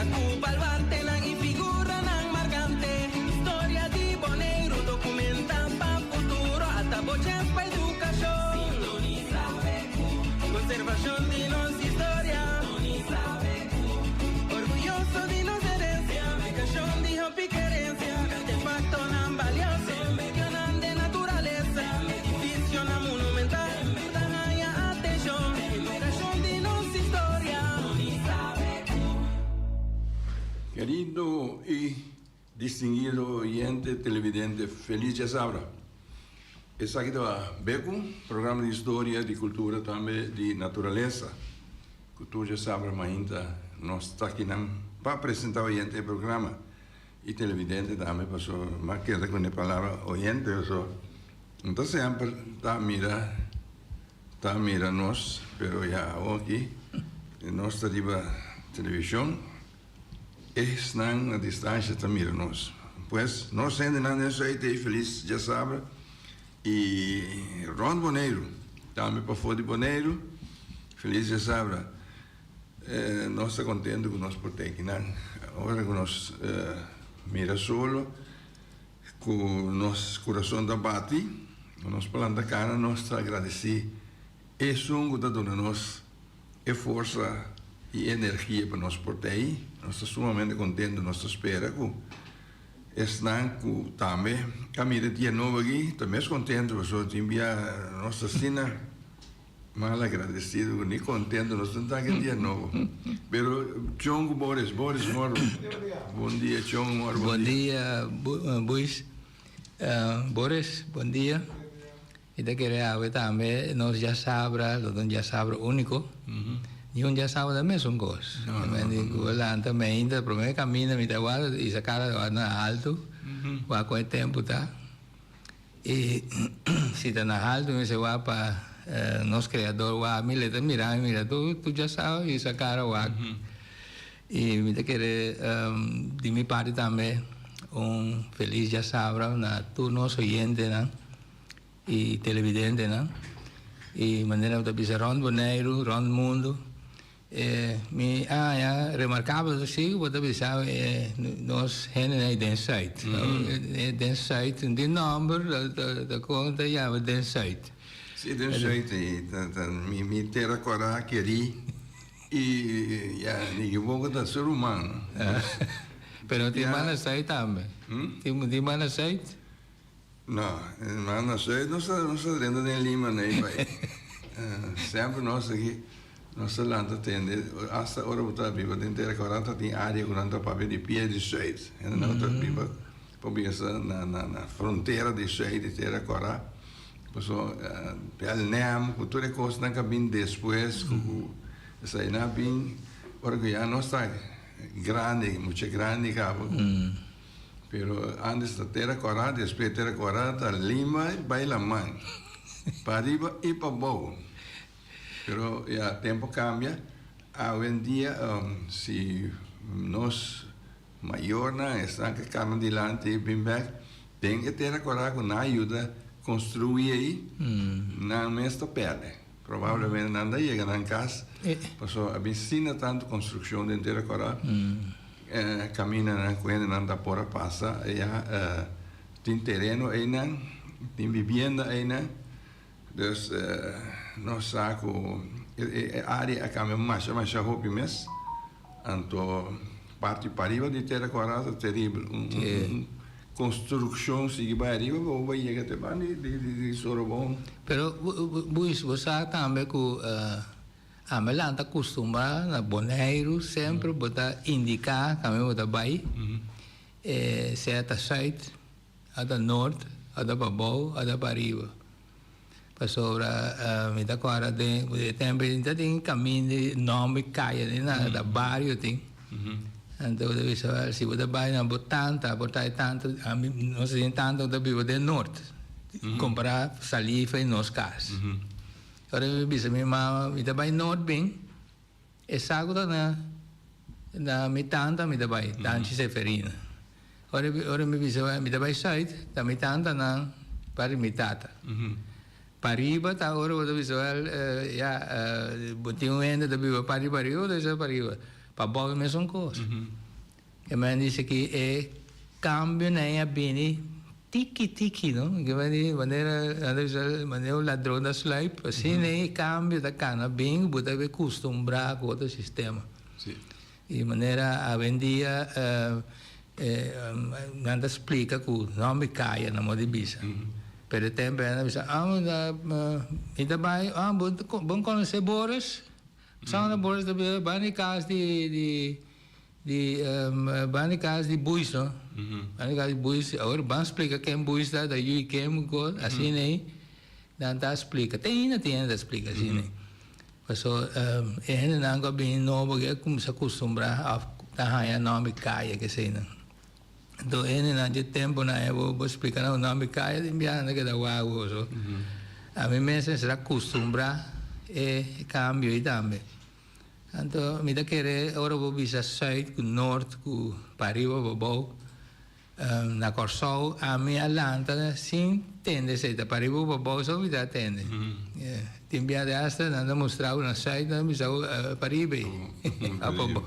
Konta ku baluartenan i figuranan markante. Historia di Boneiru dokumentá pa futuro. Ata bo chèns pa edukashon. Sintonisá BQ. Konservashon di nos historia. Sintonisá BQ. Orguyoso di nos herensia. Aplikashon di hopi kerensia. Artefaktonan balioso. Medionan den naturalesa. Edifisionan monumental. Ta haña atenshon. Edukashon di nos historia. Kerido i distinguido oyente televidente felis djasabra. Esaki ta Beku, programa di historia, di kultura tambe di naturalesa. Ku tur djasabra mainta nos ta akinan pa presenta oyente e programa i televidente tambe paso m'a keda ku e palabra oyente paso no ta semper ta mira Ta mira nos, pero ya awoki nos ta riba television, esnan na distancia ta mira nos. Pues nos hendenan den Zuid ei felis djasabra y rond Boneiru, tambe pafó di Boneiru, felis djasabra. Nos ta contento cu nos por ta ekinan. Ora cu nos mira solo. Ku nos kurason ta bati, ku nos planta kara, nos ta agradesí Esun ku ta duna nos e forsa i energia pa nos por ta ei. Nos ta sumamente kontentu, nos ta spera ku esnan ku tambe a mira e dia nobo aki ta mes kontentu pasobra tin bia nos ta asina. Mal agradecido cu ni contento nos no ta ki dia nobo. Pero Chon cu Boris, Boris mor bon dia Chon mor bon Bon dia Buis. Boris bon dia. Mi ta kere awe tambe nos djasabra lo ta un djasabra unico. Ni un djasabra ta mesun cos. Mi cu a lanta meinta prome caminda mi ta wak y sa cara ta wak na alto wak con e tempo ta. I si ta na haltu mi mester wak pa nos Kreador wak mi, le ta mira mi mira tur, tur dja sa i sa kara wak. I mi ta kere di mi parti tambe un felis djasabra na tur nos oyentenan i televidentenan i manera bo ta bisa rònt Boneiru, rònt mundu. E mi a haña remarkabel ta si ku bo ta bisa e nos hendenan ei den Zuid. Den Zuid un tin nòmber ta kon ta yama den Zuid. Si den Zuid ei ta mi tera kòrá kerí i ya mi ekivoco ta su ruman. Pero tin banda Zuid tambe. Tin banda Zuid? No, ma na Zuid nos ta nos ta drenta den Lima nei bai. Semper nos aki nos ta lanta tende hasta ora bo ta biba den tera kora ta tin area ku nan ta papia di pia di Zuid. Hende nan ta biba por bisa na na na frontera di Zuid di tera kora. Paso Belnem ku tur e kosnan ka bin despues ku ku esei nan a bin ora ku ya nos ta grandi mucha grandi kaba. Pero antes ta tera kòrá, despues tera kòrá ta lima i bai laman. Pa riba i pa bou. Pero ya tempo kambia. Awendia si nos mayornan esnan ke kana dilanti i bin bèk den e tera kòrá ku nan a yuda konstruí ei, nan mes ta pèrdè. Probablemente nan ta yega nan kas pasobra a bin sina tantu konstrukshon den tera kòrá. Kamindanan ku hendenan ta por a pasa ya tin tereno einan, tin bibienda einan. Dus nos sa ku e área a kambia masha masha hopi mes. Anto parti pariba di Tera Kòrá ta teribel. Un konstrukshon sigui bai ariba pa bo bai yega te banda di Sorobon. Pero Buis, bo sa tambe ku Ami lan ta kustumbrá na Boneiru semper bo ta indiká kaminda bo ta bai, sea ta sùit, a ta nort, a ta pabou, a ta pariba. Pasobra mi ta kòrda den e tempu ei ta tin kaminda di nòmber kaya ni nada, ta bario tin. Anto bo ta bisa si bo ta bai na bo tanta, por ta e tanta, ami nos tin tanta ku ta biba den nort, kompará Salifa i nos kas. Ora mi bisa mi mama mi ta bai noord bin, e sa ku ta na na mi tanta mi ta bai, Tanchi Seferina. Ora ora mi bisa mi ta bai zuid, ta mi tanta nan parti mi tata. Pariba ta ora bo ta bisa wel ya bo tin un hende ta biba parti pariba bo ta bisa pariba. Pabou e mesun kos. E men dice ki e cambionan a bini tiki tiki, no? Ke men di manera nan ta bisa manera un ladron ta sluip, asina e cambio ta cana bin, bo ta custumbra cu otro sistema. Y manera awendia nan ta splica cu nomber caya nan modo di bisa. Pero e tempo nan ta bisa, ah, mi ta bay, ah, bo conoce Boris? Sa Boris ta bisa, bay na cas di di di ban di cas di Buis no ban di cas di Buis awor ban splica ken Buis ta ta yu ken cu asina ei nan ta splica te ainda tin hende ta splica asina ei paso e hendenan cu a bini nobo aki a cuminsa custumbra of ta haya nomber caya keseinan anto e hendenan dje temponan ei bo bo splica nan nomber caya tin biaha nan ta keda wak boso ami mes mester a custumbra e cambio ei tambe. Anto mi ta kere ora bo bisa sùit ku nort ku pariba o pabou, na Kòrsou ami a lanta sin tende esei ta pariba o pabou so mi ta tende. Tin bia di asta nan ta mustra bo na sùit nan ta bisa bo pariba ei o pabou.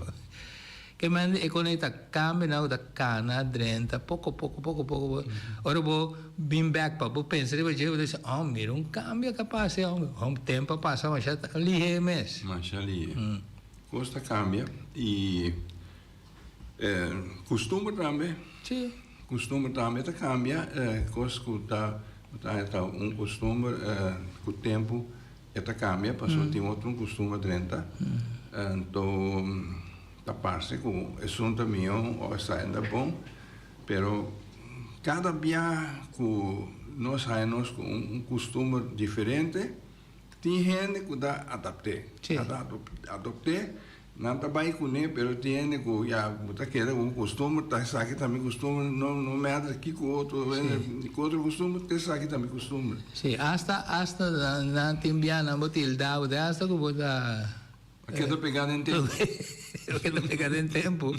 Ke men e konekta kambia nan ku ta kana drenta poko poko poko poko ora bo bin bek pa bo pensa riba dje bo ta bisa oh mira un kambio a pasa e homber un tempo a pasa masha lihe mes. Masha lihe. Kos ta kambia i kustumber tambe. Si. Kustumber tambe ta kambia kos ku ta ta un kustumber ku tempu E ta cambia pasobra tin otro un costumber drenta anto ta parce cu esun ta miho o esai ta bon pero cada bia cu nos haya nos cu un costumber diferente tin hende cu ta adapte ta adopte Nan ta bai kuné, pero tin hende ku ya bo ta keda ku un kustumber, ta esaki ta mi kustumber, no no matter kiko otro hende ku otro kustumber, ta esaki ta mi kustumber. Sí, asta asta nan tin bia nan bo tilda bo te asta ku bo ta. A keda pegá den tempu. A keda pegá den tempu.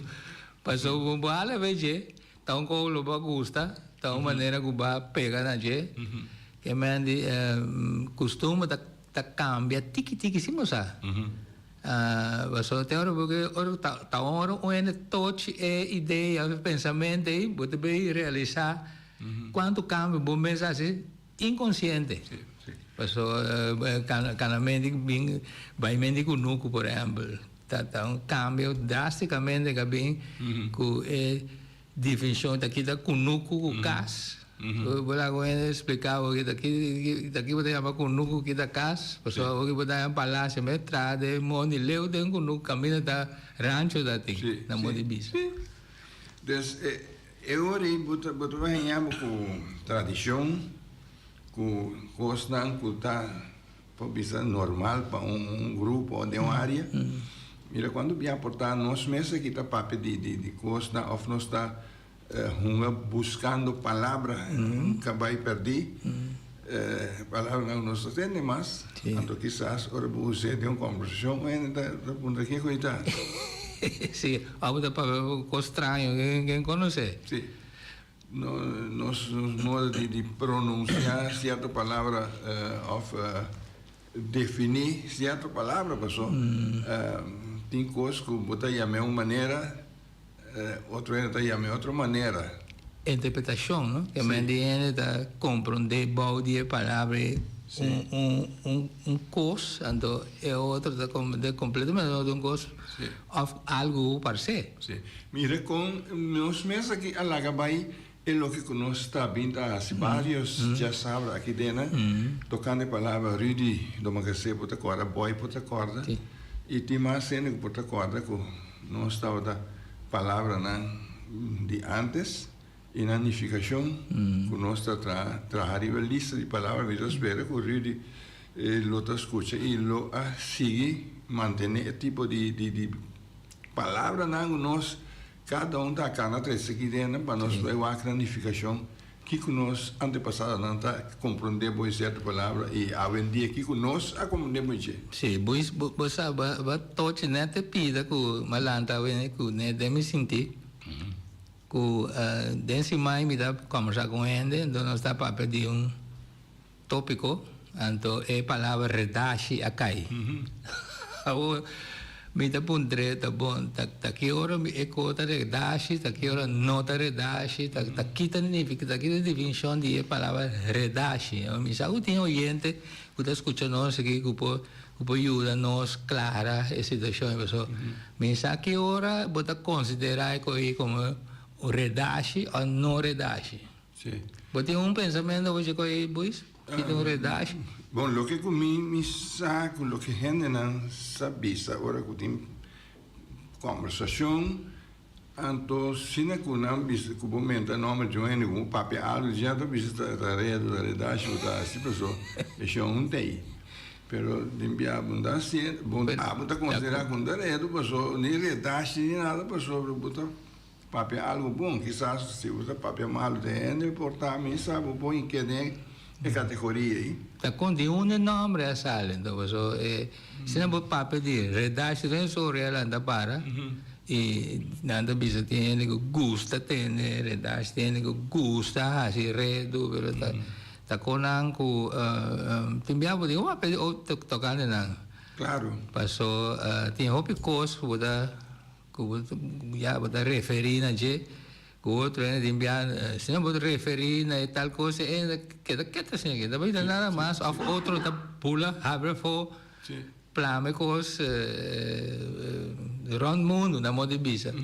Pasobra bo bo hala be dje, ta un kos lo bo a gusta, ta un manera ku bo a pega na dje, ke men di kustumber ta ta kambia tiki tiki sin bo sa. Pasobra te ora bo ke ora ta ta ora un hende toch e idea of e pensamentu ei bo ta bay realisa cuanto cambio bo mes a haci inconciente. Pasobra canamento bin bay mente cunucu por ehempel ta ta un cambio drasticamente cu a bin cu e Difinshon ta kita kunuku ku kas. Bo laga un hende splika bo kita ki ta ki bo ta yama kunuku kita kas. Pasobra awor ki bo ta yama palasio mester traha den mondi leu den kunuku kaminda ta rancho ta tin na mondi bisa. Si. Des e ora ei bo ta bo ta haña bo ku tradishon ku kosnan ku ta Por bisa normal pa un grupo o den un área. Mira cuando bia por ta nos mes aki ta papia di di di cosnan of nos ta hunga buscando palabra ca bay perdi, palabranan cu nos ta tende mas. Anto kisas ora bo us'e den un conversacion un hende ta puntra kico e ta. Si, of bo ta papia cos straño cu ken conoce. Si. Nos modo di pronuncia cierto palabra of defini cierto palabra paso tin cos cu bo ta yama un manera otro hende ta yama otro manera. Interpretacion no? Ke men di hende ta compronde bou di e palabra ei un cos anto e otro ta comprende completamente otro cos of algo parce. Sí. Mira kon nos mes aki a laga bai e loke ku nos ta bin ta hasi barios djasabra aki dena tokante palabra Rudy Domacassé por ta kòrda, Boy por ta kòrda i tin mas hende ku por ta kòrda ku nos tabata palabranan di antes i nan nifikashon ku nos ta traha riba lista di palabra. Mi ta spera ku Rudy lo ta skucha i lo a sigui mantené e tipo di Palabranan ku nos kada un ta kana trese aki den pa nos bai wak nan nifikashon, kiko nos antepasadonan ta komprondé bo e sierto palabra i awendia kiko nos a komprondé bo dje. Sí, bo bo sa bo a tochi net e pida ku mi a lanta awe ku net den mi sinti ku den siman mi ta kòmbersá ku un hende enton nos ta papia di un Tópiko, Anto e palabra redashi a kai. Awor, Mi ta puntr'é, Ta bon, ta ta ki ora mi e ko ta redashi, ta ki ora no ta redashi, ta ta ki ta nifiká, ta ki ta definishon di e palabra redashi? Mi sa ku tin oyente ku ta skucha nos aki ku por ku por yuda nos klara e situashon ei, pasobra mi sa ki ora bo ta konsiderá e ko ei komo un redashi òf no redashi. Sí. Bo tin un pensamentu over dje koe, Buis? Ki ta un redashi? Bon, loke ku mi mi sa ku loke hendenan sa bisa ora ku tin kòmbersashon, anto asina ku nan bisa ku bo menta nòmber di un hende ku bo papia algu dje nan ta bisa ta ta redu, ta redashi bo ta hasi paso e shon un tei. Pero den bia bo no ta hasié, bo abo ta konsiderá ku no ta redu paso ni redashi ni nada pasobra bo ta Papia algu bon, kisas si bo ta papia malu den hende por ta misa bo por hinke den e kategoria ei. Ta kon di unda e nombre a sali anto paso e si nan por papia di redashi den su orea nan ta para i nan ta bisa tin hende ku gusta tende redashi tin hende ku gusta hasi redu pero ta ta kon nan ku tin bia bo tin ku papia di tokante nan. Klaro. Paso tin hopi kos ku bo ta. Ku bo ya bo ta referí na dje, ku otro hende tin bia, si no bo ta referí na e tal kos, e hende ta keda ketu asina aki, no ta bisa nada mas òf otro ta bula habri afó, plama e kos rònt mundu nan modo di bisa.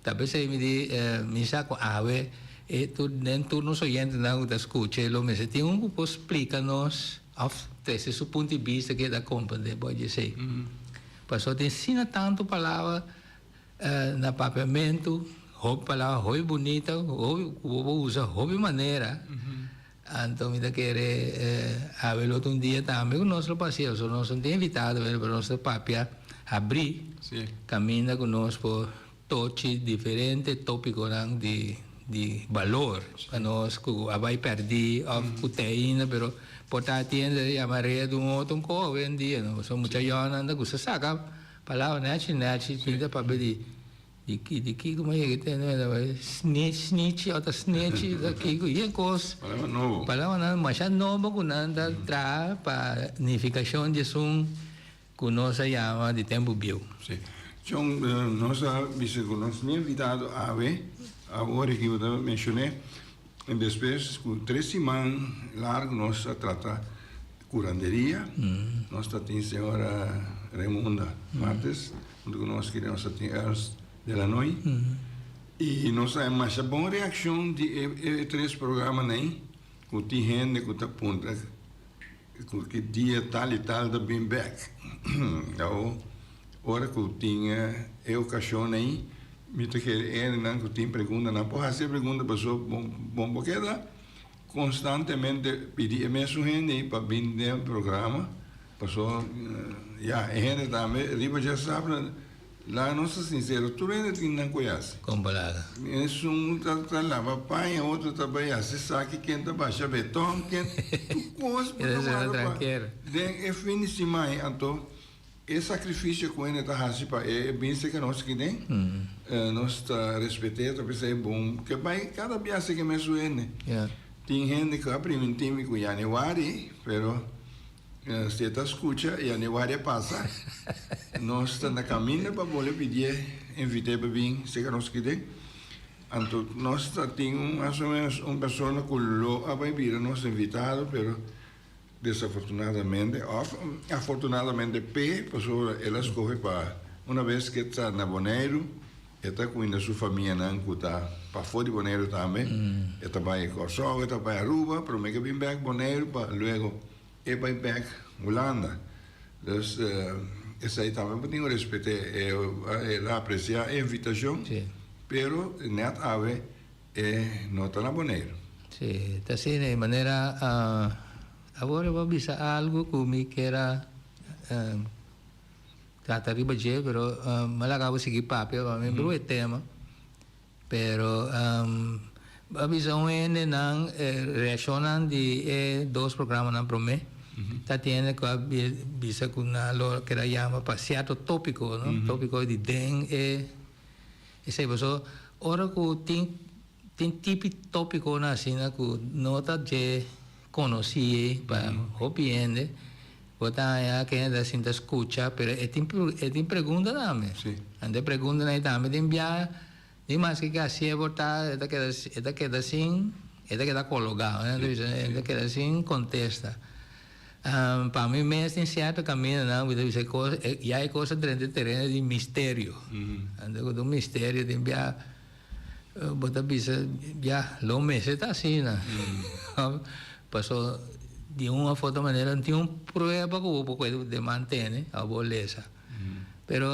Ta p'esei mi di mi sa ku awe e tur den tur nos oyentenan ku ta skucha lo mester tin un ku por splika nos òf trese su punto di bista ke e ta komprendé bo dje esei. Pasobra tin asina tantu palabra na papiamentu, hopi palabra hopi bunita, hopi ku bo por usa hopi manera. Anto mi ta kere awe lo ta un dia tambe ku nos lo pasia, pasobra nos no tin invitado pero nos ta papia habrí kaminda ku nos por tochi diferente tópikonan di di balor pa nos ku a bai pèrdí òf ku te ainda pero por ta atiende ta yama redu un otro un koho hoy en dia no pasobra mucha yònnan ta gusta saka palabra nèchi nèchi tin ta papia di di ki di ki komo yega tende mi ta bai snitch snichi òf ta snechi ta kiko yen kos Palabra nobo. Palabranan masha nobo ku nan ta traha pa nifikashon di esun Ku nos a yama di tempu bieu. Sí. Chon, nos a bisa ku nos ni invitado awe, awor aki bo ta menshoné. Despues ku tres siman largu nos a trata kuranderia. Nos ta tin señora Raymunda Martes huntu ku nos, kende nos ta tin Ernst Delanoy. I nos a haña masha bon reakshon di e tres programanan ei, ku tin hende ku ta puntra. Ku ki dia tal i tal ta bin bek. Awor, ora ku tin e okashon ei, mi ta kere hendenan ku tin preguntanan por hasi e pregunta pasobra bo bo keda konstantemente pidi e mesun hende ei pa bin den programa pasobra ya e hende tambe riba dje sabra. Laga nos ta sincero, tur hende tin nan cu haci. Con palabra. Esun ta laba paña, otro ta bay haci esaki, ken ta basha beton, ken tur cos bo ta wara pa den e fin di siman ei. Anto e sacrificio cu hende ta haci pa e bin cerca nos aki den, nos ta respet'e, ta pensa e bon ke bay cada bia cerca e mesun hende. Tin hende cu a priminti mi cu januari, pero. Si e ta scucha y januari a pasa, nos ta na caminda pa bole pidié, invité pa bin cerca nos aki den. Anto nos ta tin un mas o menos un persona cu lo a bay bira nos invitado, pero desafortunadamente of afortunadamente p'e, pasobra el a scoge pa una bes cu e ta na Boneiru, e ta cuida su famianan cu ta pafó di Boneiru tambe. E ta bay Corsou, e ta bay Aruba, prome cu e bin bek Boneiru pa luego E bai bek Hulanda. Dus esei tambe bo tin ku respet'é. El a apresiá e invitashon, pero nèt awe e no ta na Boneiru. Sí, ta asina e manera. Awor bo a bisa algu ku mi kier a trata riba dje, pero mi a laga bo sigui papia pa mi brua e tema. Pero a bisa un hende nan reaccionnan di e dos programanan prome ta tiene cu a bisa cu nan lo keda yama pa cierto topico no, topico di den e esey pasobra ora cu tin tin tipi topiconan asina cu no ta dje conoci pa hopi hende. Bo ta haña kende ta sinta skucha, pero e tin e tin pregunta tambe. Sí. Anto e preguntanan ei tambe tin bia ni maske ke hasié por ta e ta keda e ta keda sin e ta keda kologá, manera ta bisa e ta keda sin kontesta. Pa mi mes tin sierto kamindanan ku ta bisa e kos ya e kos a drenta e tereno di misterio. Anto ku ta un misterio tin bia Bo ta bisa, Ya, lo mester ta asina. Paso di un of otro manera no tin un prueba ku bo por de mantene of bo lesa. Pero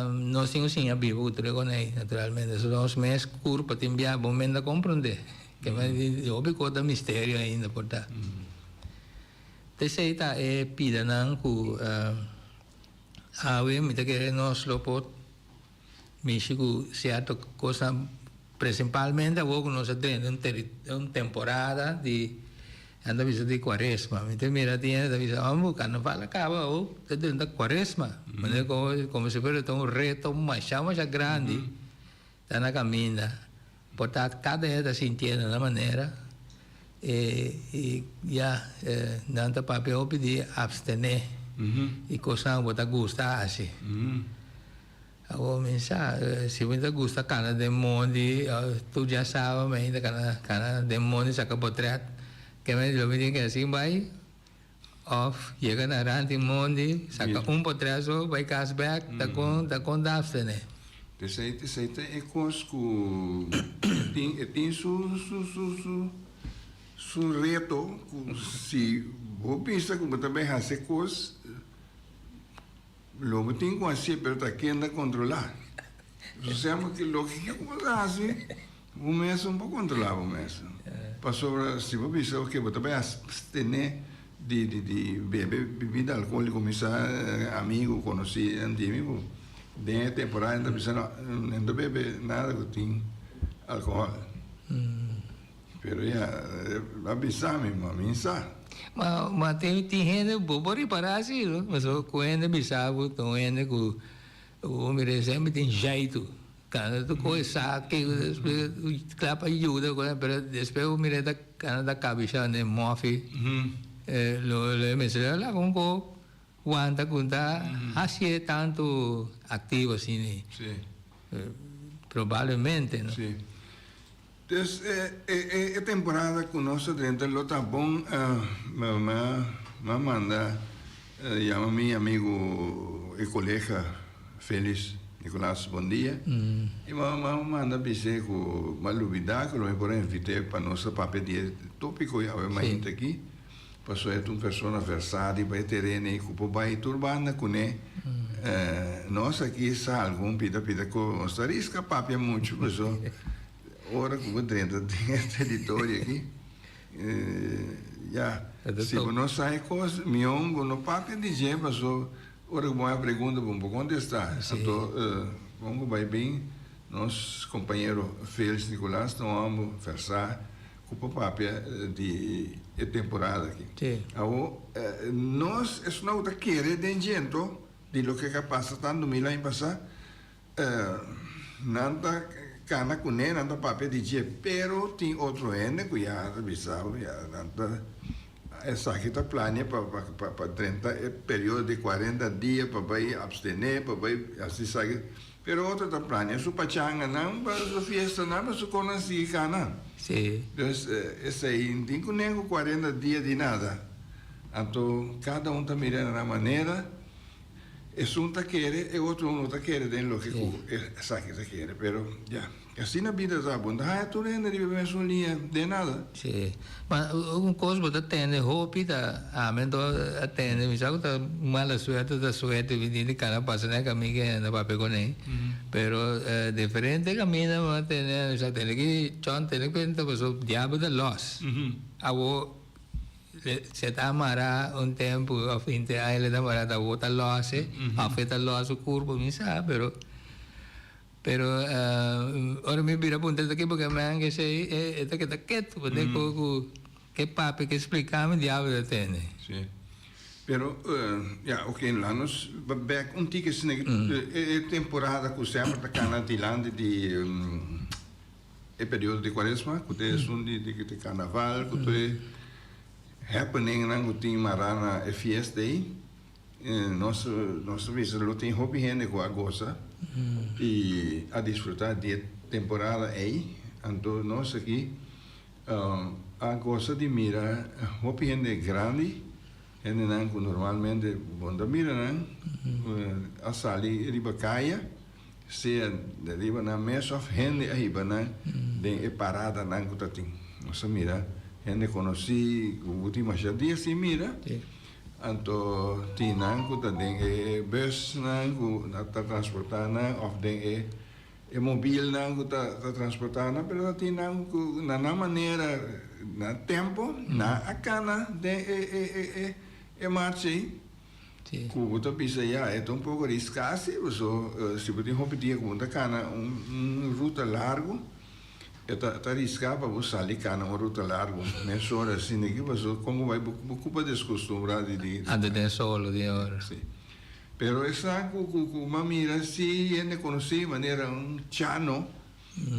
nos tin ku siña biba ku tur e konei, naturalmente. So nos mes kurpa tin bia bo men ta komprondé. Ke men di hopi kos ta misterio ainda por ta. T'esei ta e pidanan ku awe mi ta kere nos lo por. Mishi ku sierto kosnan, prinsipalmente awor ku nos a drenta un teri un temporada di nan ta bisa di kuaresma. Mi ta mira tin hende ta bisa, Homber, karnaval a kaba awor ta drenta kuaresma. Manera komo komo si fuera ta un reto masha masha grandi ta na kaminda. Por ta kada hende ta sintiendo na manera i ya nan ta papia hopi di abstené i kosnan ku bo ta gusta hasi. Awor mi sa, si mi ta gusta cana den mondi, tur dia saba mi ainda cana cana den mondi saca potret, ke mi lo mi tin ke haci bay of yega na rand di mondi saca un potret so bay cas bek ta con ta con ta abstene. Esey esey ta e cos cu e tin e tin su su su su su reto cu si bo bisa cu bo ta bay haci e cos. Lo bo tin ku hasié, pero ta ken ta kontrolá. Sosema ki loke ke ku bo ta hasi, bo mes no por kontrolá bo mes. Pasobra si bo bisa oke bo ta bai abstené di di di bebe bibida alkohóliko, mi sa amigu, konosí nan di mi ku den e temporada nan ta bisa no, nan ta bebe nada ku tin alkohòl. Pero ya, a bisa mi, ma mi sa. Ma, ma tin, tin hende, bo por ripará si, no? Pasobra ku hende bisa bo, ta un hende ku bo mira semper tin zjeitu. Kanda ta kohe saki, kla pa yuda, pero despues bo mira ta kanda ta kabishá den mòfi, lo, lo e mester a laga un poko wanta ku ta hasié tantu aktivo asina. Sí. Probablemente, no? Sí. Dus e e temporada ku nos ta drenta lo ta bon m'a manda yama mi amigu e kolega Felix Nicolas Bondia i m'a manda bis'é ku m'a lubidá ku lo mi por a invit'é pa nos a papia di e topiko awe mainta aki pasobra e ta un persona versá riba e tereno ei ku por bai tur banda kuné nos aki sa algun pida pida ku nos ta riska papia muchu pasobra Ora ku bo drenta den e teritorio aki, ya, si bo no sa e kos, mihó bo no papia di dje, paso ora ku bo haña pregunta bo no por kontestá. Anto, kon ku bai bin, nos kompañero Felix Nicolaas ta un hòmber vèrsá ku por papia di e temporada aki. Awor, nos esnan ku ta kere den dje anto, di loke a pasa tantu mil aña pasá, Nan ta kana kuné, nan ta papia di dje, pero tin otro hende ku ya ta bisa bo, ya nan ta esaki ta plania pa pa drenta e periodo di kuarenta dia pa bai abstené, pa bai hasi esaki, pero otro ta plania su pachanganan pa su fiestanan pa su konan sigui kana. Sí. Dus esei no tin kuné ku kuarenta dia di nada. Anto kada un ta mira na nan manera. Esun ta kere, e otro no ta kere den loke ku esaki ta kere, pero ya, asina bida ta, bo no ta haña tur hende riba e mesun liña den nada. Sí, ma un kos bo ta tende hopi ta, ami anto a tende, mi sa ku ta mala suerte o ta suerte, mi tin di kana pasa na e kaminda ku hende a papia kuné, pero diferente kaminda bo a tende, mi sa tende ki chon tene kuenta pasobra diabel ta lòs, awor. Se ta amará un tempu òf henter aña le ta amará ta awor ta lòs e òf e ta lòs su kurpo mi sa pero pero ora mi bira puntra ta kibo ke men ke esei e ta keda ketu pasobra ku ku ke papia ke splika mi diabel ta tende. Sí pero ya oke laat nos bek un tiki asina e temporada ku semper ta kana dilanti di E periodo di cuaresma cu ta esun di di carnaval cu tur e happeningnan cu tin mara na e fiesta ey. Nos nos ta bisa lo tin hopi hende ku a gosa i a disfrutá di e temporada ei. Anto nos aki a gosa di mira hopi hende grandi, hendenan ku normalmente bo no ta mira nan, a sali riba kaya, sea riba nan mes òf hende a hiba nan den e paradanan ku ta tin. Nos a mira hende konosí ku bo tin masha dia sin mira. Anto tin nan ku ta den e busnan ku ta transportá nan òf den e e mobilnan ku ta transportá nan, pero ta tin nan ku na nan manera, na tempu, nan a kana den e e e e marcha ei ku bo ta bisa ya e ta un poko riská si, pasobra si bo tin hopi dia ku bo ta kana un un ruta largu. E ta ta riská pa bo sali kana un ruta largu mesora asina aki pasobra kon bo bai bo kupa deskustumbrá di di. Anda den solo di ora. Si. Pero esnan ku ku ku m'a mira si hende konosí manera un Chano,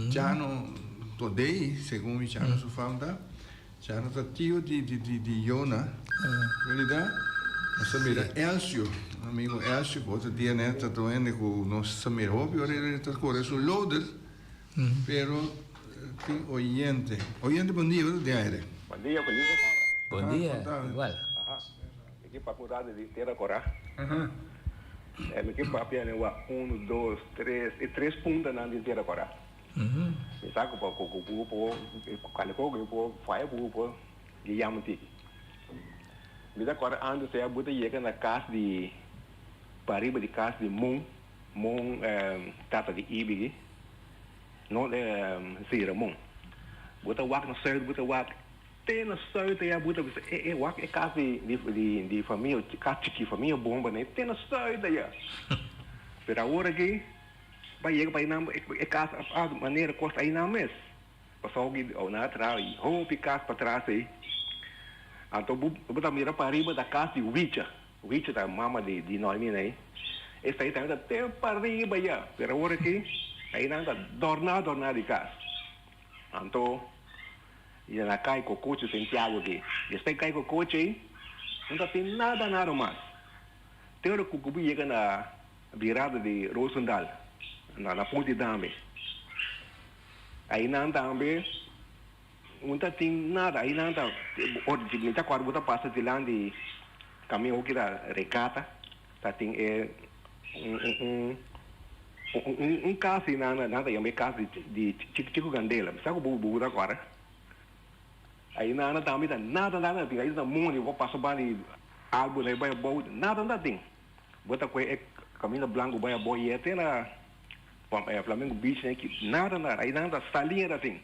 Chano Todey segun mi Chano su fam ta, Chano ta tio di di di di Yona, bèrdat? Nos a mira Elsio, un amigo Elsio ku otro dia nèt ta ta un hende ku nos ta mira hopi ora e ta kore su loader. Pero tin oyente. Oyente bon dia, bo ta den aire. Bon dia, feliz dia sabra. Bon dia, igual. Aha, mi ke papia un rato di Tera Kora. Mi ke papia den wak unu, dos, tres, e tres puntanan di Tera Kora. Mi sa ku ku bo por, kale koko ku bo por faya bo por guia un tiki. Mi ta kòrda antes ya bo ta yega na kas di, pariba di kas di Mon. Mon tata di Ibi no si Ramon. Bo ta wak na suit bo ta wak te na suit aya bo ta bisa e e wak e kas di di di famia kas chiki famia bomba ne te na suit aya. Pero awor aki bo a yega pa einan e kas a manera kos einan mes. Pasobra ki nan a traha hopi kas patras ei anto bo bo ta mira pariba ta kas di Wicha. Wicha ta mama di di Noemi nei. Esei tambe ta te pariba ya, pero awor aki einan ta dorna dorna di kas. Anto i nan a kai kokochi Santiago aki. Despues kai kokochi ei no ta tin nada nada mas. Te ora ku ku bo yega na birada di Rosendal na na Punta di Dame einan tambe Un ta tin nada, ahi nan ta ora di mi ta acorda bo ta pasa dilanti caminda hoki ta Regata ta tin e un un un un cas ahi nan nan ta yama e cas di Chico Candela mi sa cu bo ta acorda ahi nan tambe ta nada nada tin ahi ta mondi bo pasa banda di arbol ahi bay abou nada no ta tin bo ta coge e caminda blanco bay abou yega te na Flamingo Beach nada nada ahi nan ta salinha ta tin.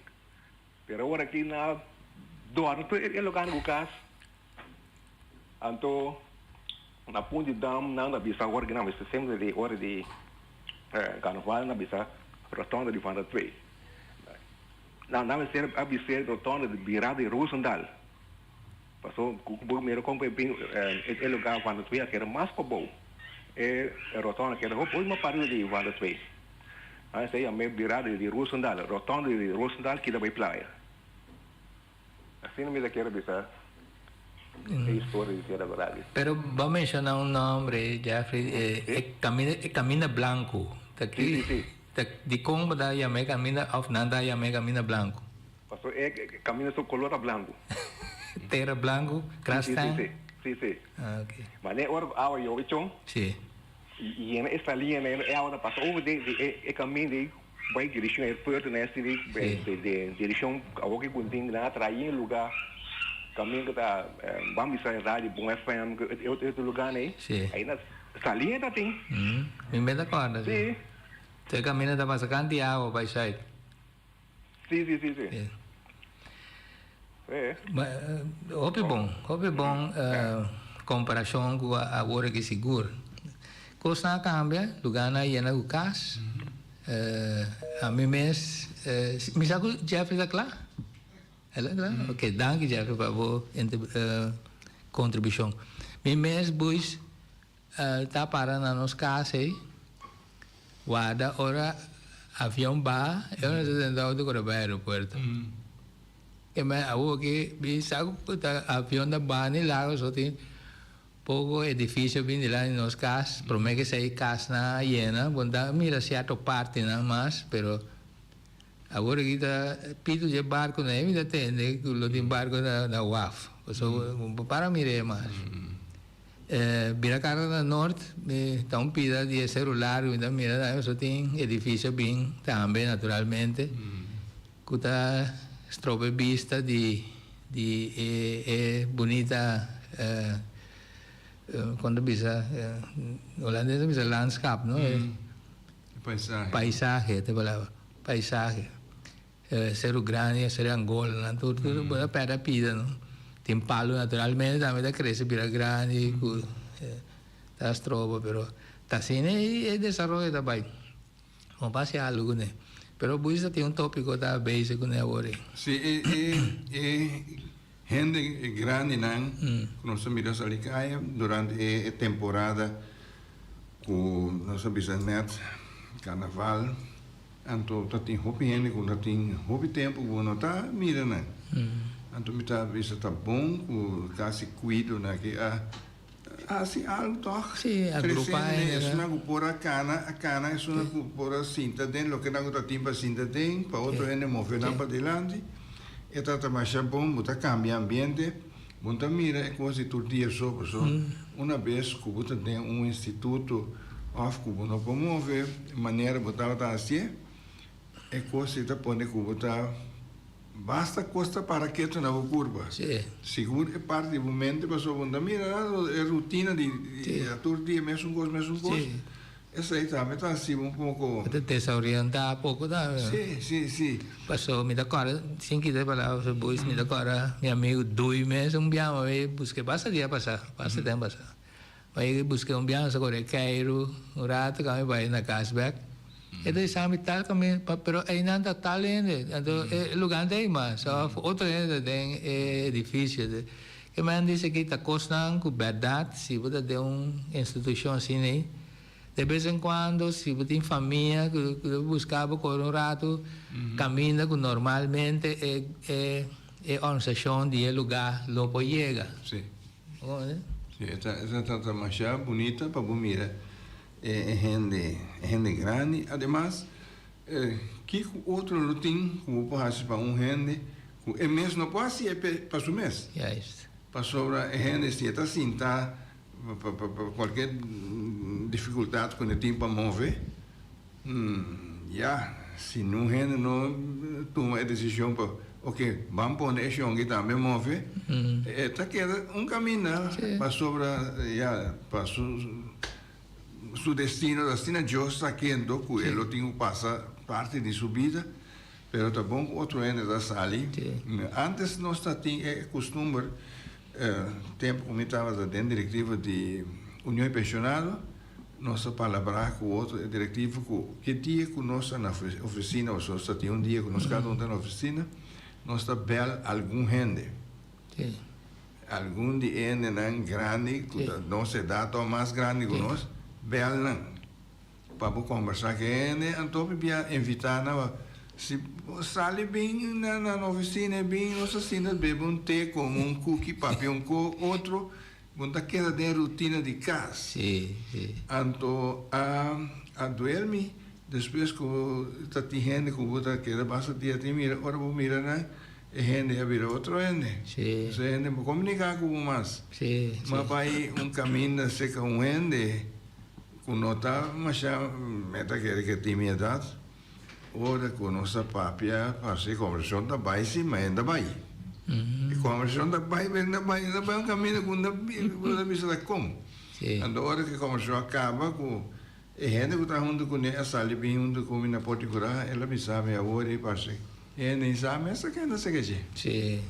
Pero awor aki na dormi tur e lugar ku kas. Anto na punt di dam nan ta bisa awor ki nan mester semper di ora di karnaval nan bisa rotonda di Van der Twee. Nan nan mester a bis'é rotonda di bira di Rosendal. Paso ku bo mira kon ku e bin e lugar Van der Twee a keda mas pabou. E rotonda a keda hopi mas pariba di Van der Twee. Esei a me bira di Rosendal, rotonda di Rosendal kita bai playa. Asina mi ta kere bisa e historia di Tierra Dorada. Pero bo a menciona un nombre, Jeffrey, e caminda, e caminda blanco. Ta ki, ta dicon bo ta yama e caminda of nan ta yama e caminda blanco? Pasobra e caminda su color ta blanco. Tera blanco, grastaan? Si, si, si. Si. Ah, ok. Ma ne ora cu awa yobe chon. Si. I yena e salia na e awa ta pasa over den e kaminda ei bai direkshon aeropuerto na esti di direkshon awor ki guntin nan a traha yen luga kaminda ku ta ban bisa radio bon FM e otro luganan ei ei na salia ta tin. Mi mester kòrda si. E kaminda ta pasa kanti awa bai sait. Si si si si. Hopi bon, hopi bon comparacion cu awor aki sigur. Cosnan a cambia, lugarnan a yena cu cas. Ami mes, mi sa cu Jeffrey ta cla? El a cla? Ok, danki Jeffrey pa bo contribucion. Mi mes boys Ta para na nos cas ey, warda ora avion baha, e ora nos ta senta auto cu ta bay aeropuerto. Ke men awo aki mi sa cu ta avion ta baha ni lago so tin. Poko edifisio bin dilanti nos kas, promé ku esei kasnan a yena, bo ta mira sierto partinan mas, pero awor aki ta pitu dje barkunan ei mi ta tende ku lo tin barku na waf, pasobra bo por para mir'é mas. Bira kara na nort mi ta un pida di e seru largu mi ta mira tambe pasobra tin edifisio bin tambe naturalmente ku ta stroba e bista di di e e bunita kon ta bisa holandes ta bisa landschap no e paisahe paisahe ta e palabra paisahe Seru Grandi Seru Angola nan tur tur bo ta pèrdè pida no tin palu naturalmente tambe ta krese bira grandi ku ta stroba pero ta asina e desaroyo ta bai. Bo pa hasi algu kuné. Pero Buis ta tin un tópiko ta bezig kuné awor ei. Si e e e hende grandinan ku nos ta mira sali kaya durante e temporada ku nos a bisa nèt karnaval anto ta tin hopi hende ku ta tin hopi tempu ku bo no ta mira nan. Anto mi ta bisa ta bon ku kasi kuidonan aki a Hasi algu tòg. Sí, agrupá hende. Esunnan ku por a kana, a kana, esunnan ku por a sinta den loke nan ku ta tin pa sinta den, pa otro hende move nan padilanti. E ta ta masha bon, bo ta kambia ambiente, bo no ta mira e kos di tur dia so, pasobra una bes ku bo ta den un instituto òf ku bo no por move manera bo tabata hasié, e kos ei ta pone ku bo ta. Basta kos ta para ketu na bo kurpa. Sigur e parti di bo mente pasobra bo no ta mira nada e rutina di tur dia mesun kos mesun kos. Esei tambe ta hasi bo un poko. Bo ta desorientá poko tambe. Si, si, si. Pasobra mi ta kòrda, sin kita e palabra pasobra boys, mi ta kòrda mi amigu Dui mes un biaha mi a busk'é basta dia pasá, basta tempu pasá. Mi a busk'é un biaha nos a kore keiru un rato kaba mi bai na kas bèk. E ta bisa mi tal kaminda pa pero einan ta tal hende anto e lugar no ta ei mas òf otro hende ta den e edifisio. Ke men dice aki ta kosnan ku bèrdat si bo ta den un institushon asina ei de bes en kuando si bo tin famia ku ta buska bo kore un rato kaminda ku normalmente e e organisashon di e lugar lo por yega. Sí. Sí, e ta e ta ta masha bunita pa bo mira e hende e hende grandi. Ademas, kiko otro lo tin ku bo por hasi pa un hende ku e mes no por hasi e pa su mes? Juist. Pasobra e hende si e ta sinta pa pa pa kualke difikultat ku e tin pa move, Ya, si nun hende no tuma e desishon pa, oke, ban pone e shonki tambe move, e ta keda un kaminda pasobra, ya, pa su su destino ta asina Dios ta kendo ku e lo tin ku pasa parti di su bida, pero ta bon ku otro hende ta sali. Antes nos ta tin e kustumber, tempu ku mi tabata den direktiva di Union di Penshonado, Nos a palabrá ku otro e direktivo ku ke dia ku nos ta na ofisina o nos ta tin un dia ku nos kada un ta na ofisina, nos ta bèl algun hende. Algun di e hendenan grandi ku ta nos edat o mas grandi ku nos, bèl nan pa bo kòmbersá ku e hende. Anto mi bia invitá nan pa si bo sali bin na na ofisina e bin nos ta sinta bebe un te, kome un kuki, papia un ku otro. Bo ta keda den rutina di kas. Sí, sí. Anto a a duel mi despues ku ta tin hende ku bo ta keda basta dia tin mira, ora bo mira nan e hende a bira otro hende. Sí. Ese hende bo komuniká ku bo mas. Sí, sí. Ma bai un kaminda serka un hende ku no ta masha meta kere ke tin mi edat. Ora ku nos ta papia, parse e kombersashon ta bai si, ma e no ta bai. E kombersashon ta bai, pero e no ta bai, e ta bai un kaminda ku no ta bisa ta kon. Anto ora ku e kombersashon a kaba ku e hende ku ta huntu kuné a sali bin huntu ku mi na Porta di Kura, el a bisa mi awor ei parse e hende no sa mes ta ken ta seka dje. E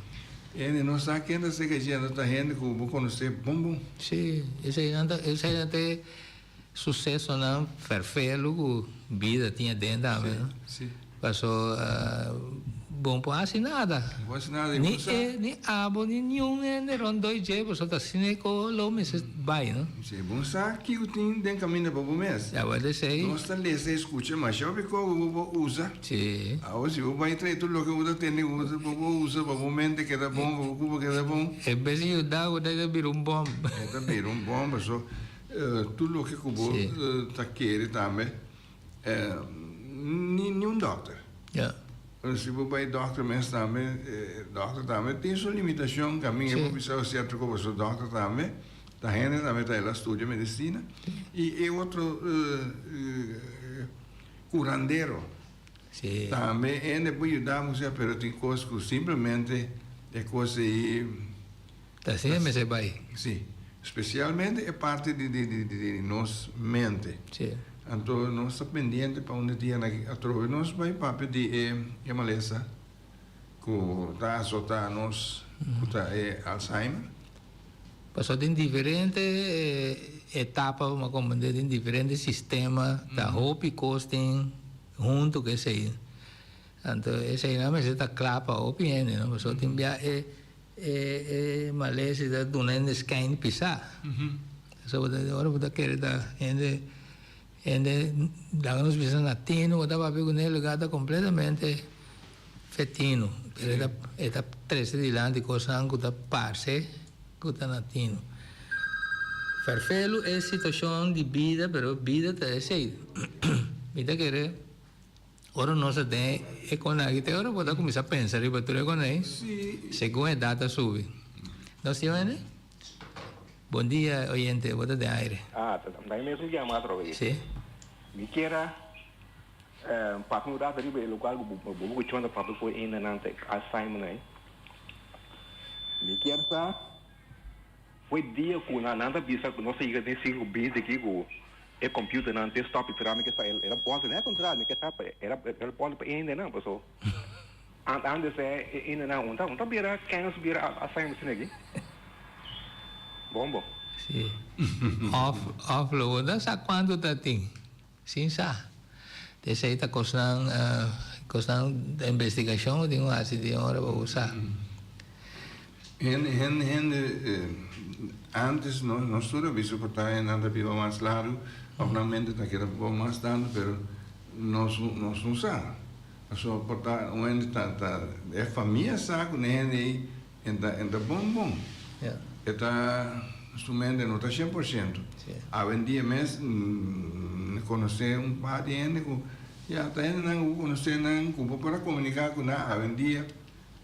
hende no sa ken ta seka dje, anto ta hende ku bo konosé bon bon. Sí, eseinan ta eseinan ta e Susesonan ferfelu ku bida tin aden tambe, no? Sí. Paso Bo no por hasi nada. No por hasi nada i Ni e, ni abo, ni niun hende rondó i dje, pasobra ta asina e ko lo mester bai, no? Si, bo no sa kiko tin den kaminda pa bo mes. Ya bo a desei. Nos ta lesa i skucha masha hopi ko ku bo por usa. Si. Awor si bo bai trae tur loke bo ta tende ku bo por usa pa bo mente keda bon, pa bo kurpa keda bon. En bes di yuda bo ta bira un bòm. E ta bira un bòm pasobra tur loke ku bo ta kere tambe. Ni ni un dòkter. Ja. Si bo bai dòkter mes tambe, dòkter tambe tin su limitashon, kaminda e por bisa bo sierto kos, pasobra dòkter tambe ta hende tambe ta el a studia medisina. I e otro kurandero tambe hende por yuda bo sea, pero tin kos ku simplemente e kos ei. Ta asina e mester bai. Sí, spesialmente e parti di di di di nos mente. Sí. Anto nos ta pendiente pa un dia na atrobe nos bai papia di e e malesa ku ta asota nos ku ta e Alzheimer. Pasobra tin diferente etapa bo a komprende, tin diferente sistema, ta hopi kos tin huntu ku esei. Anto eseinan mester ta kla pa hopi hende, no? Pasobra tin bia e. E malesa ta duna hende skijn pisá. Pasobra ora bo ta kere ta hende hende laga nos bisa na tino bo ta papia kuné lugá ta kompletamente fetino. Pero e ta e ta trese dilanti kosnan ku ta parse ku ta na tino. Ferfelu e situashon di bida pero bida ta esei. Mi ta kere. Ora nos ta den e konai te ora bo ta kuminsá pensa riba tur e konai segun edat ta subi. Nos tin hende? Bon dia oyente, bo ta den aire. Ah, ta mi mes yama atrobe. Si. Mi kier a papia un rato riba e lokual ku bo bo ku chon ta papia ku e hendenan ta Alzheimer ei. Mi kier sa fo'i dia ku nan ta bisa ku nos a yega den siglo binti aki ku E computernan te stop di traha mi ke sa el a bolta net contrario mi ke sa el a bolta pa e hendenan paso antes e hendenan un ta un ta bira kens bira Alzheimer asina aki bon bo. Si of of lo bo ta sa cuanto ta tin sin sa esey ta cosnan cosnan de investigacion bo tin cu haci di ora pa bo sa. Hende hende hende antes no nos tur a bisa ku ta nan ta biba mas largu of nan mente ta keda bo mas tantu pero nos nos no sa pasobra por ta un hende ta ta e famia sa ku e hende ei e ta e ta bon bon e ta su mente no ta shen por shento awendia mes konosé un par di hende ku ya ta hendenan ku bo konosé nan ku bo por a komuniká ku nan awendia.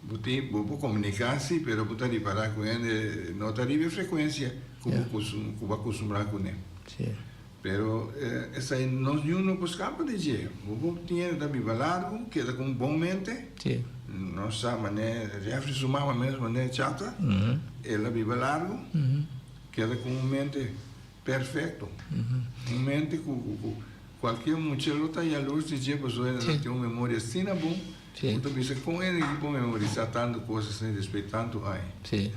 Bo tin, bo por komuniká sí, pero bo ta ripará ku hende no ta riba e frekuensia ku bo kustum, ku bo a kustumbrá kuné. Sí. Pero esei nos niun no por skapa di dje. Bo por tin hende ta biba largu, keda ku un bon mente. Sí. Nos sa manera Jeffrey su mama mes manera Chata, el a biba largu, keda ku un mente perfekto. Un mente ku ku kualkier mucha lo ta yalurs di dje pasobra el a tin un memoria asina bon. Sí. Bo ta bisa kon e aki por memorisá tantu kos asina despues di tantu aña. Sí.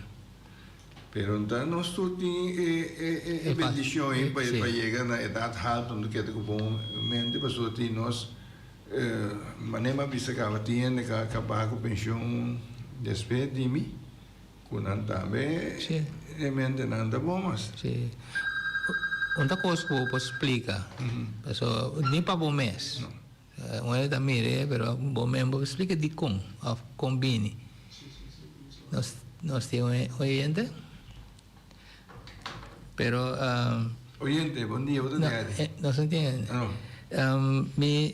Pero nta nos tur tin e e e e bendishon ei pa pa yega na edat haltu no keda ku bon mente pasobra tin nos manera mi a bisa kaba tin hende ka ka baha ku penshon despues di mi ku nan tambe e mentenan ta bon mas. Sí. Un ta kos ku bo por splika pasobra ni pa bo mes. Un hende ta mir'é, pero bo mes bo splika dikon òf kon bini. Nos nos tin un oyente? Pero. Oyente, bon dia, bo ta den aire. Nos no tin hende. Mi